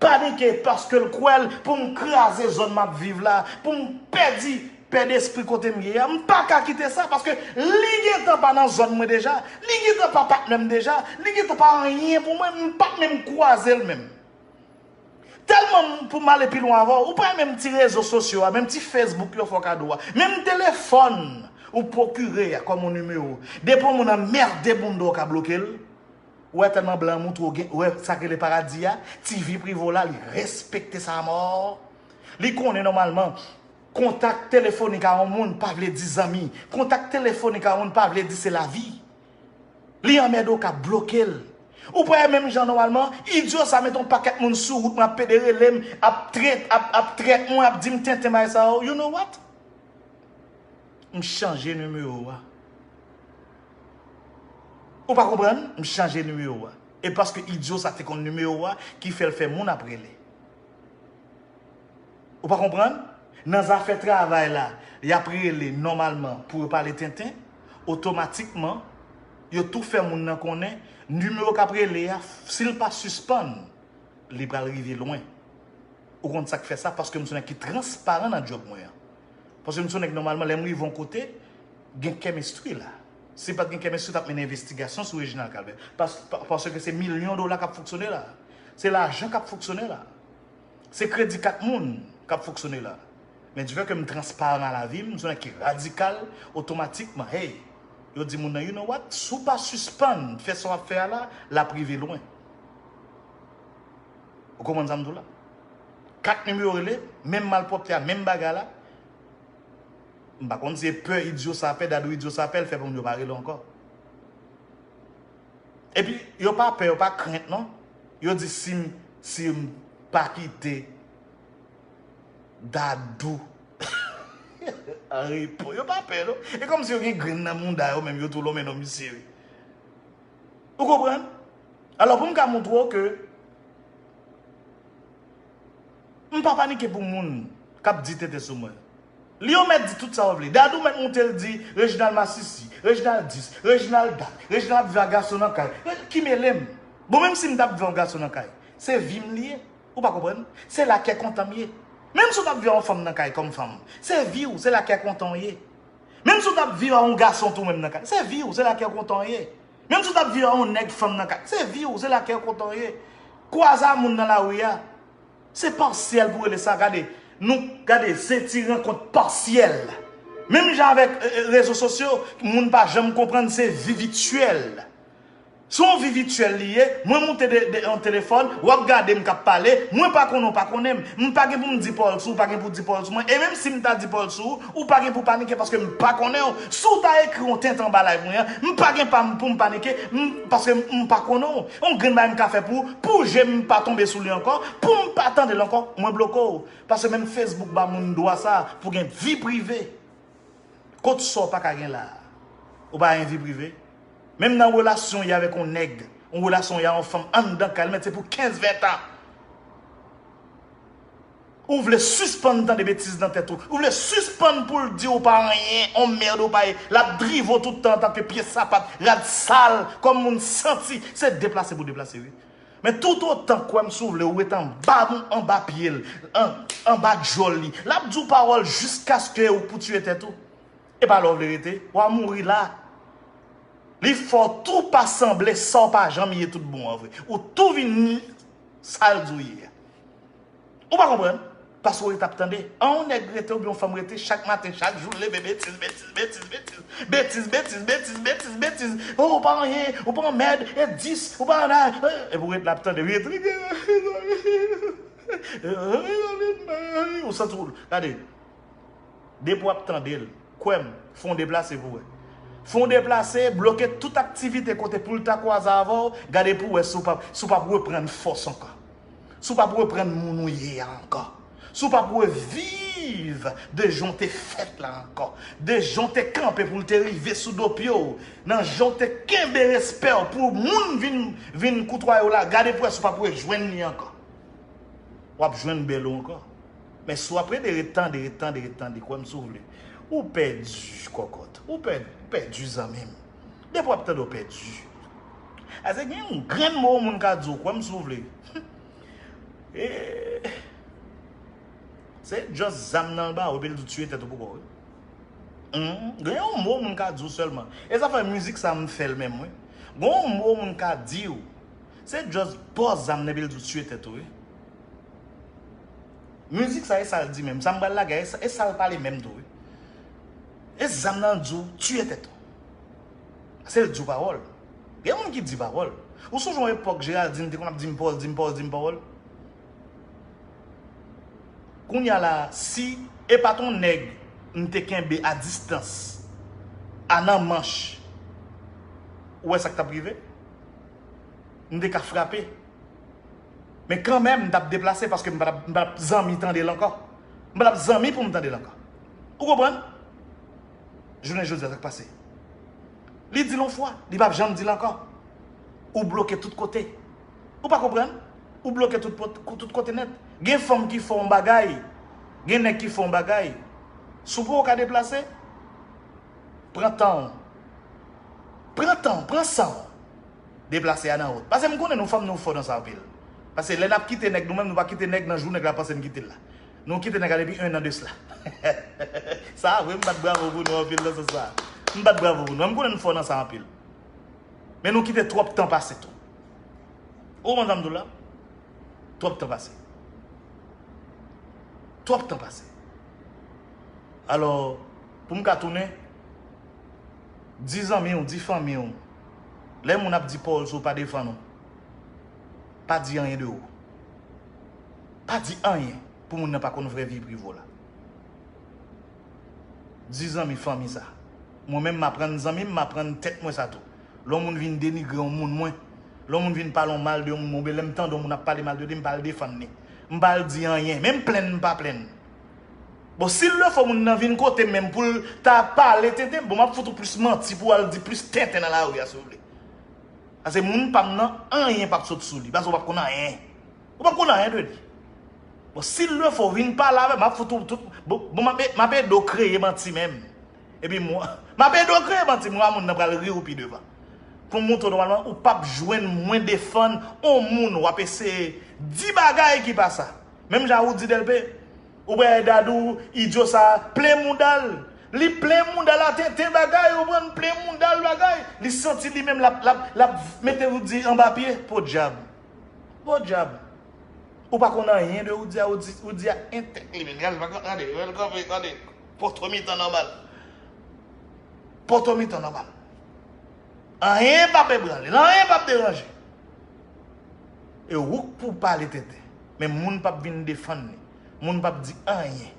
panike paske l kwè l, pou m kraze zòn m ap viv la, pou m pèdi pè despri kote m ye a. M pa ka kite sa, paske li gentan pa nan zòn mwen deja, li gentan pa patnè m deja, li gentan pa anyen pou mwen, m pa t menm kwaze l menm. Tèlman m, pou m ale pi lwen avè w, ou pa menm ti rezo sosyo a, menm ti Facebook yo fè w kado a, menm telefòn ou pwokire a kòm yon nimewo. Depi yon moun anmède moun do w ka bloke l. Ou wè tèlman blan moutre w gen, ou wè sa k rele paradi a, ti vi prive w la, li respekte sa amò. Li konnen nòmalman, kontak telefonik a yon moun pa vle di zanmi. Kontak telefonik a yon moun pa vle di se lavi. Li anmède w ka bloke l. Ou pa wè menm jan nòmalman, idyo sa mete yon pakèt moun sou wout mwen ap pede rele m, ap trèt, ap, ap trèt mwen, ap di m tenten bagay sa yo. You know what? M chanje nimewo a. Ou pa konprann? M chanje nimewo a. E paske idyo sa te konn nimewo a ki fè l fè moun ap rele. Ou pa konprann? Nan zafè travay la, y ap rele nòmalman pou yo pale tenten, otomatikman, yo tou fè moun nan konnen nimewo k ap rele a, si l pa sispann, li pral rive lwen. Ou konn sa k fè sa? Paske m se yon nèg ki transparan nan djòb mwen an. Paske m se yon nèg nòmalman, lè m rive yon kote, gen chemistry la. Si pa t gen chemistry, t ap mennen envestigasyon sou Reginald Calvert. Pas, pa, paske se milyon dola k ap fonksyone la. Se lajan k ap fonksyone la. Se kredi kat moun k ap fonksyone la. Men difè ke m transparan nan lavi m, m se yon nèg ki radikal, otomatikman, hey, yo di moun nan, you know what, si w pa sispann fè sa w ap fè a la, l ap rive lwen. Ou konprann sa m di w la? Kat nimewo rele, menm malpwòpte a, menm bagay la. M pa konn si se pè idyo sa fè, dadou idyo sa fè, l fè pou moun yo pa rele ankò. Epi, yo pa pè, yo pa krent non. Yo di si m, si m pa kite dadou an repo. Yo pa pè non. E kòmsi yo gen grenn nan mouda yo menm, yo tou lonmen non misye wi. Ou konprann? Alò, pou m ka montre w ke m pa panike pou moun k ap di tenten sou mwen. Li yo mèt di tout sa yo vle. Dadou mèt monte l di Reginald masisi, Reginald dis, Reginald dat, Reginald ap viv ak gason nan kay. Ki mele m? Bon, menm si m t ap viv ak yon gason nan kay, Se vi m li ye. Ou pa konprann? Se la kè kontan m ye. Menm si w t ap viv a yon fanm nan kay kòm fanm, se vi w, se la kè kontan w ye. Menm si w t ap viv a yon gason tou menm nan kay, se vi w, se la kè kontan w ye. Menm si w t ap viv a yon nèg fanm nan kay, se vi w, se la kè kontan w ye. Kwaza moun nan lari a, se pasyèl pou rele sa. Gade, nou, gade, se ti rankont pasyèl. Menm jan avèk, e, e, rezo sosyo, moun pa janm konprann se vi vityèl. Se yon vi vityèl li ye, mwen moute de, de yon telefòn, w ap gade m k ap pale, mwen pa konnen w pa konnen m. M pa gen pou m di pawòl sou ou, ou pa gen pou w di pawòl sou mwen. E menm si m ta di pawòl sou ou, ou pa gen pou w panike paske m pa konnen w. Si w ta ekri yon tenten anba live mwen an, m pa gen pa m pou m panike, m, paske m, m pa konnen w. Yon grenn bagay m ka fè pou ou, pou je m pa tonbe sou li ankò, pou m pa tande l ankò, mwen bloke w. Paske menm Facebook ba moun dwa sa pou gen vi prive. Kot sa w pa ka gen la a? Ou pa gen vi prive? Menm nan relasyon w ye avèk yon nèg, yon relasyon w ye a yon fanm anndan kay li, mèt se pou kenz, ven tan. Ou vle sispann tande betiz nan tèt ou. Ou vle sispann pou l di ou pa anyen, on mèd ou pa ye. L ap drive w tout tan antanke pye sapat, rad sal, kòm moun santi. Se deplase pou deplase, wi. Men toutotan, kwè m si w vle, ou ret anba, anba pye l, an, anba djòl li. L ap di w pawòl jiskaske ou pou tiye tèt ou. E pa la w vle rete, w a mouri la. Li fè w tou pa sanble sa w pa janm ye tout bon an vre. Ou tou vin sa l di w ye a. Ou pa konprann? Paske w ret ap tande. An yon nèg rete oubyen yon fanm rete chak maten, chak jou, leve betiz, betiz, betiz, betiz. Betiz, betiz, betiz, betiz, betiz. Oh, ou pa anyen, ou pa anmèd, e dis, ou pa anay. Epi w ret la ap tande. Ou santi w, gade. Depi w ap tande l, kwè m, fè w deplase pou w wè. Fè w deplase, bloke tout aktivite kote pou l ta kwaze avè w, gade pou w wè si w p ap, si w p ap reprann fòs ankò. Si w p ap reprann moun ou ye a ankò. Si w p ap reviv de jan w te fèt la ankò. De jan w te kanpe pou l te rive sou do pye w. Nan jan w te kenbe respè w pou moun vin, vin koutwaye w la, gade pou w wè si w p ap rejwenn li ankò. W ap jwenn bèl ou ankò. Men si w ap rete, ret tande, ret tande, ret tande, kwè m si w vle. Ou pèdi, kòkòt. Ou pè-, pèdi, zanmi m. Depi w ap tande w pèdi. Ase gen yon grenn mo yon moun ka di w, kwè m si w vle. E, se just zam nan l ba ou, epi l di w tiye tèt ou pou kò w, wi. Hum, gen yon mo moun ka di w sèlman. E sa fè mizik sa m fè l menm, wi. Gen yon mo moun ka di w, se just ba w zam nan epi l di w tiye tèt ou, wi. Mizik sa, e sa l di menm. Sa m pral lage a, e sa, e sa l pale menm tou, wi. E zam nan di w, tiye tèt ou. Se l di w pawòl. Gen moun ki di pawòl. Ou sonje yon epòk Geraldine te konn ap di m pawòl, di m pawòl, di m pawòl. Kounye a la, si e pa t yon nèg m te kenbe a distans, a nan manch, ou wè sa k t ap rive? M te ka frape. Men kanmenm, m t ap deplase paske m pa t ap, m pa t ap zanmi tande l ankò. M pa t ap zanmi pou m tande l ankò. Ou konprann? Jounen jodi a, sa k pase? Li di l yon fwa, li p ap janm di l ankò. Ou bloke tout kote. Ou pa konprann? Ou bloke tout, tout kote nèt. Gen fanm ki fè w yon bagay, gen nèg ki fè w yon bagay. Si w poko ka deplase, pran tan w. Pran tan w, pran san w. Deplase a nan wout. Paske m konnen nou fanm nou fò nan sa anpil. Paske lè n ap kite nèg, nou menm nou pa kite nèg nan jou nèg la panse n kite l la. Nou kite nèg la depi en an de sla. Sa vre, m bat bravo pou nou anpil nan sans sa. M bat bravo pou nou. M konnen nou fò nan sa anpil. Men nou kite twòp tan pase tou. Ou konprann sa m di w la? Twòp tan pase. Twòp tan pase. Alò, pou m ka tounen, di zanmi w, di fanmi w, lè moun ap di pawòl sou w, pa defann ou. Pa di anyen de ou. Pa di anyen pou moun nan pa konn vrè vi prive w la. Di zanmi, fanmi sa. Mwen menm, m aprann zanmi m, m aprann tèt mwen sa tou. Lè yon moun vin denigre yon moun mwen, lè yon moun vin pale yon mal de yon moun mwen, oubyen lè m tande yon moun ap pale mal de li, m pa al defann li. M pa al di anyen. Menm plenn, m pa plenn. Bon, si l le fo moun nan vin kote m menm pou l ta pale tenten, bon, m ap fout ou plis manti pou w al di plis tenten nan lari a, si w vle. Paske moun pa m nan, anyen p ap sot sou li. Paske w p ap konn anyen. Ou p ap konn anyen de li. Bon, si l le fo vin pale avè m, m ap fout ou tout. Bon, bon, m ap, m ap ede w kreye manti menm. Epi mwen, m ap ede w kreye manti, mwen a moun nan pral ri ou pi devan. Pou m montre w nòmalman, ou p ap jwenn mwen defann on moun w ap eseye di bagay ki pa sa. Menm jan ou di Delpe, ou wè Dadou, idyo sa, plen mouda l. Li plen mouda l a tenten bagay, ou konprann, plen mouda l bagay. Li santi li menm l ap, l ap, l ap mete ou di anba pye. Podyab. Podyab. Ou pa konn anyen de ou di a, ou di, ou di a entèk li menm. Gade, gade, gade, gade. Poto mitan nòmal. Poto mitan nòmal. Anyen p ap ebranle l, anyen p ap deranje. E ou k pou pale tenten. Men moun p ap vin defann li. Moun p ap di anyen.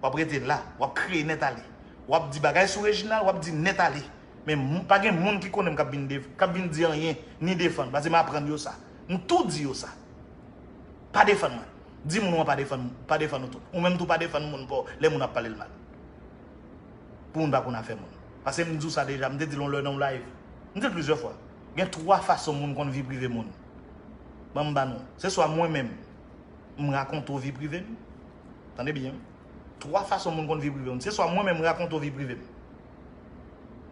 W ap rete la, w ap kriye nèt ale. W ap di bagay sou Reginald, w ap di nèt ale. Men moun, pa gen moun ki konnen m k ap vin, de, k ap vin di anyen, ni defann, paske m aprann yo sa. M tou di yo sa. Pa defann mwen. Di moun ou an pa defann, pa defann ou tou. Ou menm tou pa defann moun pa w lè moun ap pale l mal. Pou moun pa konn afè moun. Paske m di w sa deja, m te di l yon lè nan yon live. M di l plizyè fwa. Gen twa fason moun konn vi prive moun. Ban m ba nou. Se swa mwen menm, m rakonte w vi prive m. Tande byen. Twa fason moun konn vi prive moun. Se swa mwen menm rakonte w vi prive m.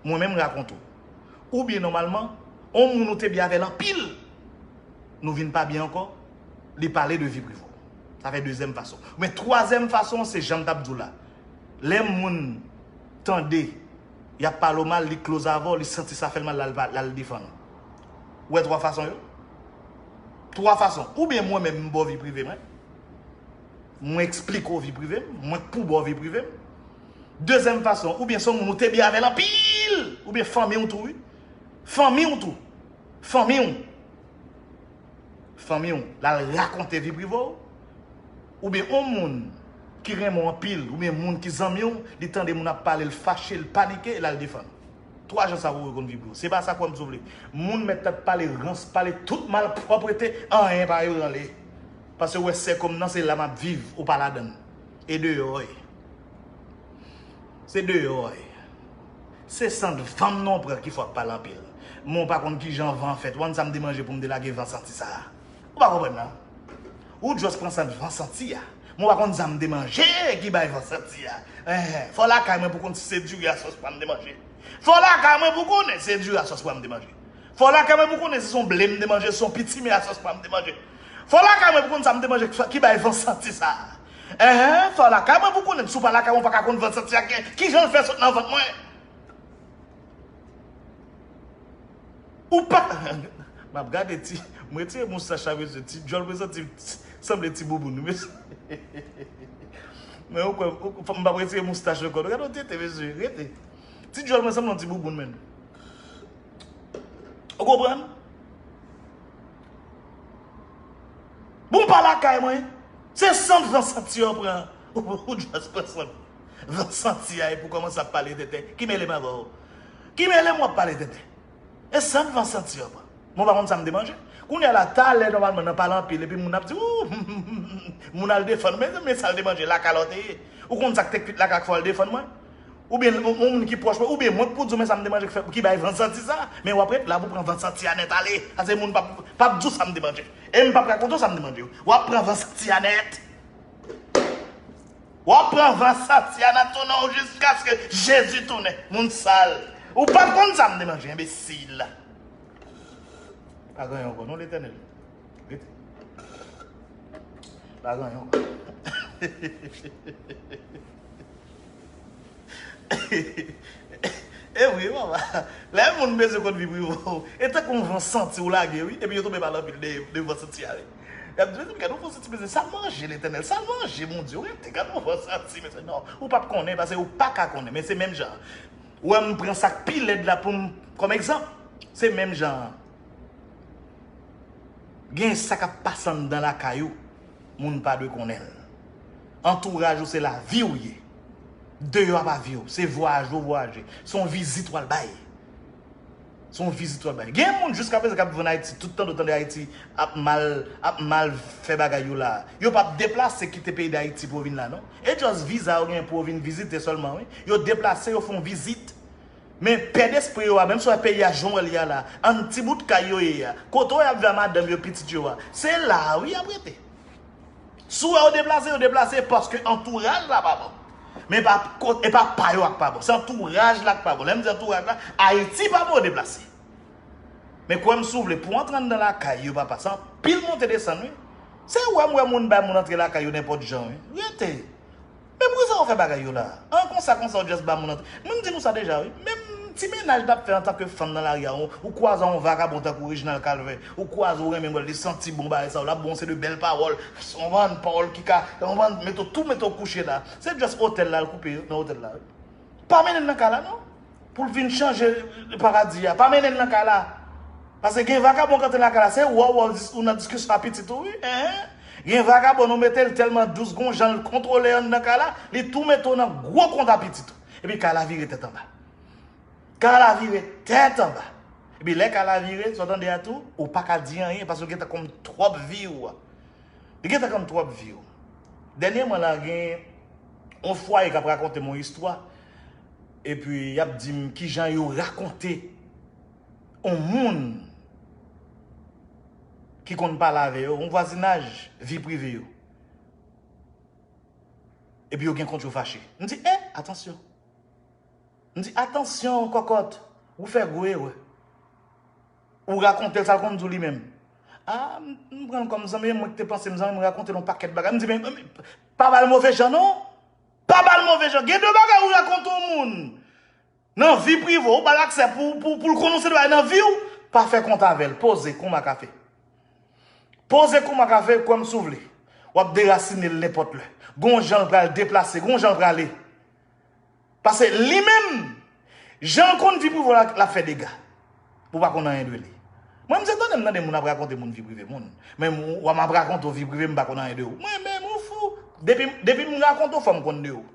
Mwen menm rakonte w. Oubyen nòmalman, on moun ou te byen avè l anpil, nou vin pa byen ankò, li pale de vi prive w. Sa fè dezyèm fason. Men twazyèm fason, se jan m t ap di w la. Lè moun tande y ap pale w mal, li close avè w, li santi sa fè l mal, l al, l al defann ou. Ou wè twa fason yo? Twa fason. Oubyen mwen menm, m ba w vi prive mwen. Mwen eksplike w vi prive m, mwen k pou ba w vi prive m. Dezyèm fason, oubyen se yon moun ou te byen avè l anpil, oubyen fanmi w tou, wi. Fanmi w tou. Fanmi w. Fanmi w, l al rakonte vi prive w. Oubyen yon moun ki renmen w anpil, oubyen moun ki zanmi w, li tande moun ap pale, l fache, l panike, l al defann ou. Twa jan sa yo konn vi prive w. Se pa sa k wè m sou vle. Moun mèt tèt pale rans, pale tout malpwòpte, anyen pa ebranle. Paske w wè sèkòm nan se la m ap viv, ou pa ladan l. E deyò w ye. Se deyò w ye. Se sant van m non pran ki fè w ap pale anpil. Men w pa konn kijan van an fèt. W konn sa m te manje pou m te lage van santi sa a. Ou pa konprann nan? Ou just pran sant van santi a. Men w pa konn sa m te manje ki bay van santi a. Enhen. Fò w lakay mwen pou w konn si se diri a sòs pwa m te manje. Fò w lakay mwen pou w konnen se diri a sòs pwa m te manje. Fò w lakay mwen pou w konnen si se yon ble m te manje, si se yon pitime a sòs pwa m te manje. Fò w lakay mwen pou w konn sa m te manje ki fè, ki bay van santi sa a. Enhen, fò w lakay mwen pou w konnen. Si w pa lakay mwen, w pa ka konn van santi a gen. Kijan l fè sot nan vant mwen? Ou pa. M ap gade ti. M retire moustach la, mesye. Ti djòl mwen santi sanble ti bouboun, mesye. Men ou kwè, ou, fò m p ap retire moustach ankò. Gade yon tete, mesye. Rete. Ti djòl mwen sanble yon ti bouboun, menm. Ou konprann? Bon, pa lakay mwen. Se sant van santi an pran. Ou just pran sant van santi a epi w kòmanse ap pale tenten. Ki mele m avè w? Ki mele m w ap pale tenten? E sant van santi an pran. Mwen pa konn sa m te manje. Kounye a la, talè, nòmalman, nan pale anpil, epi moun ap di, ou, moun al defann, men, men sa l te manje, lakay la w te ye. Ou konn sa k te kwit lakay k fè w al defann mwen? Oubyen yon, yon moun ki pwòch mwen, oubyen mwen k pou di w, men sa m te manje k fè, ki bay van santi sa, men w ap ret la pou pran van santi a nèt ale. Paske moun p ap, p ap di w sa m te manje. E m p ap rakonte w sa m te manje. W ap pran van santi a nèt. W ap pran van santi a nan tounen w jiskaske Jezi tounen. Moun sal. Ou p ap konn sa m te manje, enbesil. Pa gen anyen ankò, non, Letènèl. Rete. Pa gen anyen ankò. E vre, papa. Lè moun bezwen konn vi prive w, e tankou yon van santi w lage, wi. Epi yo tonbe pale anpil de, de van santi a, wi. Y ap di, "Gade yon van santi, mesye, sa l manje, Letènèl, sa l manje, Bondye, rete, gade yon van santi, mesye." Non, ou p ap konnen, paske ou pa ka konnen, men se menm jan an. Ou wè, m pran sa k pi lèd la pou m, kòm egzanp. Se menm jan an. Gen sa k ap pase anndan lakay ou, moun pa dwe konnen l. Antouraj ou se lavi w ye. Deyò a pa vi w, se vwayaj ou vwayaje. Se yon vizit w al bay. Se yon vizit w al bay. Gen moun jiskaprezan k ap viv ann Ayiti, tout tan w tande Ayiti ap mal, ap mal fè bagay yo la. Yo p ap deplase kite peyi Dayiti pou yo vin la, non. E just viza yo genyen pou yo vin vizite sèlman, wi. Yo deplase, yo fè yon vizit. Men pè despri yo a, menm si w wè peyi a jan w wè l ye a la, ann ti bout kay yo ye a, kote w ap viv a madanm yo, pitit yo a, se la a wi y ap rete. Si w wè yo deplase, yo deplase paske antouraj la pa bon. Men pa kot, e pa pa yo a k pa bon, se antouraj la k pa bon. Lè m di antouraj la, Ayiti pa bon, yo deplase. Men kwè m si w vle, pou antre anndan lakay yo, papa, se anpil monte desann, wi. Se wè m wè moun bay moun antre lakay yo nenpòt jan, wi. Rete. Men poukisa w fè bagay yo la? An konsa, konsa w just ba moun antre. Mwen m di nou sa deja, wi. Menm ti mennaj n ap fè antanke fanm nan lari a, ou, ou kwaze yon vakabon tankou Reginald Calvert, ou kwaze ou renmen wè l, li santi bon bagay sa yo, l ap ba w yon seri de bèl pawòl. Yon bann pawòl ki ka, yon bann, mete w tou, mete w kouche la. Se just otèl la, l koupe nan otèl la, wi. Pa mennen l nan kay la, non. Pou l vin chanje paradi a. Pa mennen l nan kay la. Paske gen vakabon k antre nan kay la, se wè w, wè w dis-, ou nan diskisyon a pitit ou, wi. Enhen. Gen vakabon, nou mete l tèlman dous, gon jan l kontwole anndan kay la, li tou mete w nan gwo kont a pitit ou. Epi kay la vire tèt anba. Kay la vire tèt anba. Epi lè kay la vire, sa w tande a tou, ou pa ka di anyen, paske l gentan konn twòp vi w. Li gentan konn twòp vi w. Dènyèman la, gen yon fwaye k ap rakonte m yon istwa, epi y ap di m kijan yo rakonte yon moun ki konn pale avè yo, yon vwazinaj, vi prive yo. Epi yo gen kont yo fache. M di, eh, atansyon. M di, atansyon, kòkòt, ou fè gwo erè. Ou rakonte l sa l konn di w li menm. A, m, m pran l kòm zanmi m, mwen ki te panse m zanmi m, rakonte l yon pakèt bagay. M di, men, men, pa ba l move jan, non. Pa ba l move jan. Gen de bagay ou rakonte yon moun nan vi prive w, ou ba l aksè pou, pou, pou l konnen yon seri de bagay nan vi w, pa fè kont avè l. Poze, kòman ka fè? Poze kòman ka fè, kwè m si w vle. W ap derasine l nenpòt lè. Gon jan l pral deplase, gon jan l prale. Paske li menm, jan l konn vi prive w la, l ap fè dega. Ou pa konn anyen de li. Mwen, m se tande m tande moun ap rakonte moun vi prive moun. Men m, w ap rakonte w vi prive, m pa konn anyen de ou. Mwen menm, ou fou. Depi, depi m rakonte w, fò m konn de ou.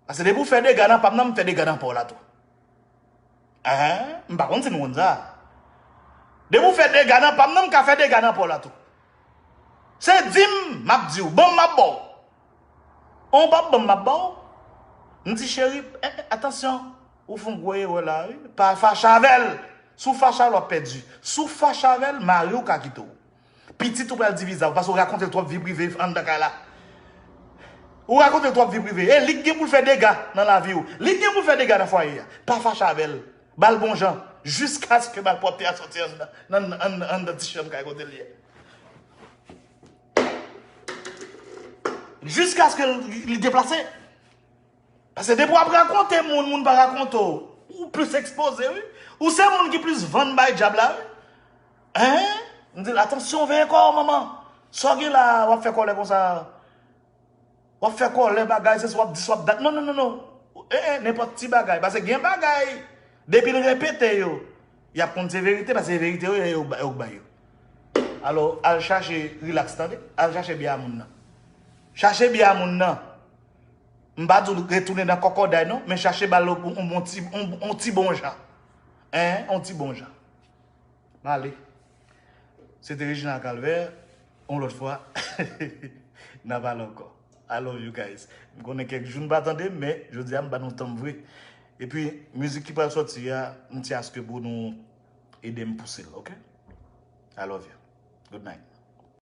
Paske depi w fè dega nan pa m nan, m fè dega nan pa w la tou. Enhen, m pa konn si nou konn sa. Depi w fè dega nan pa m nan, m ka fè dega nan pa w la tou. Se di m, m ap di w, ban m, m ap ba w. An w p ap ban m, m ap ba w. M di, cheri, eh, eh, atansyon, ou fè yon gwo erè la, wi. Pa fache avè l. Si w fache avè l, w ap pèdi. Si w fache avè l, mari w ka kite w. Pitit ou pral divize avè w, paske w rakonte l twòp vi prive anndan kay la. Ou rakonte l twòp vi prive. E li k gen pou l fè dega nan lavi w. Li k gen pou l fè dega nan fwaye a. Pa fache avè l. Ba l bon jan. Jiskaske malpwòpte a soti anndan, nan, nan, anndan ti chanm kay kote l ye. Jiskaske li, li deplase. Paske depi w ap rakonte moun, moun pa rakonte w, ou plis ekspoze, wi. Ou se moun ki plis vann bay dyab la, wi. Hein? M di l, atansyon, veye kò w, manman. Sa w gen la, w ap fè kòlè konsa. W ap fè kòlè bagay, se sa w ap di, sa w ap dat. Non, non, non, non. Eh, eh, nenpòt ti bagay. Paske gen bagay, depi l repete yo, y ap konn se verite, paske se verite yo, yo, yo, yo bay yo. Alò, al chache rilaks, tande? Al chache byen a moun nan. Chache byen a moun nan. M pa di w retounen nan kòkòday non, men chache ba l yon, yon bon ti, yon, yon ti bon jan. Hein, yon ti bon jan. M ale. Se te Reginald Calvert, yon lòt fwa, n a pale ankò. I love you guys. M konnen kèk jou n pa tande m, men jodi a m ba nou tan m vre. Epi, mizik ki pral sòti a, m ti aske pou nou ede m pouse l, oke? I love you. Good night.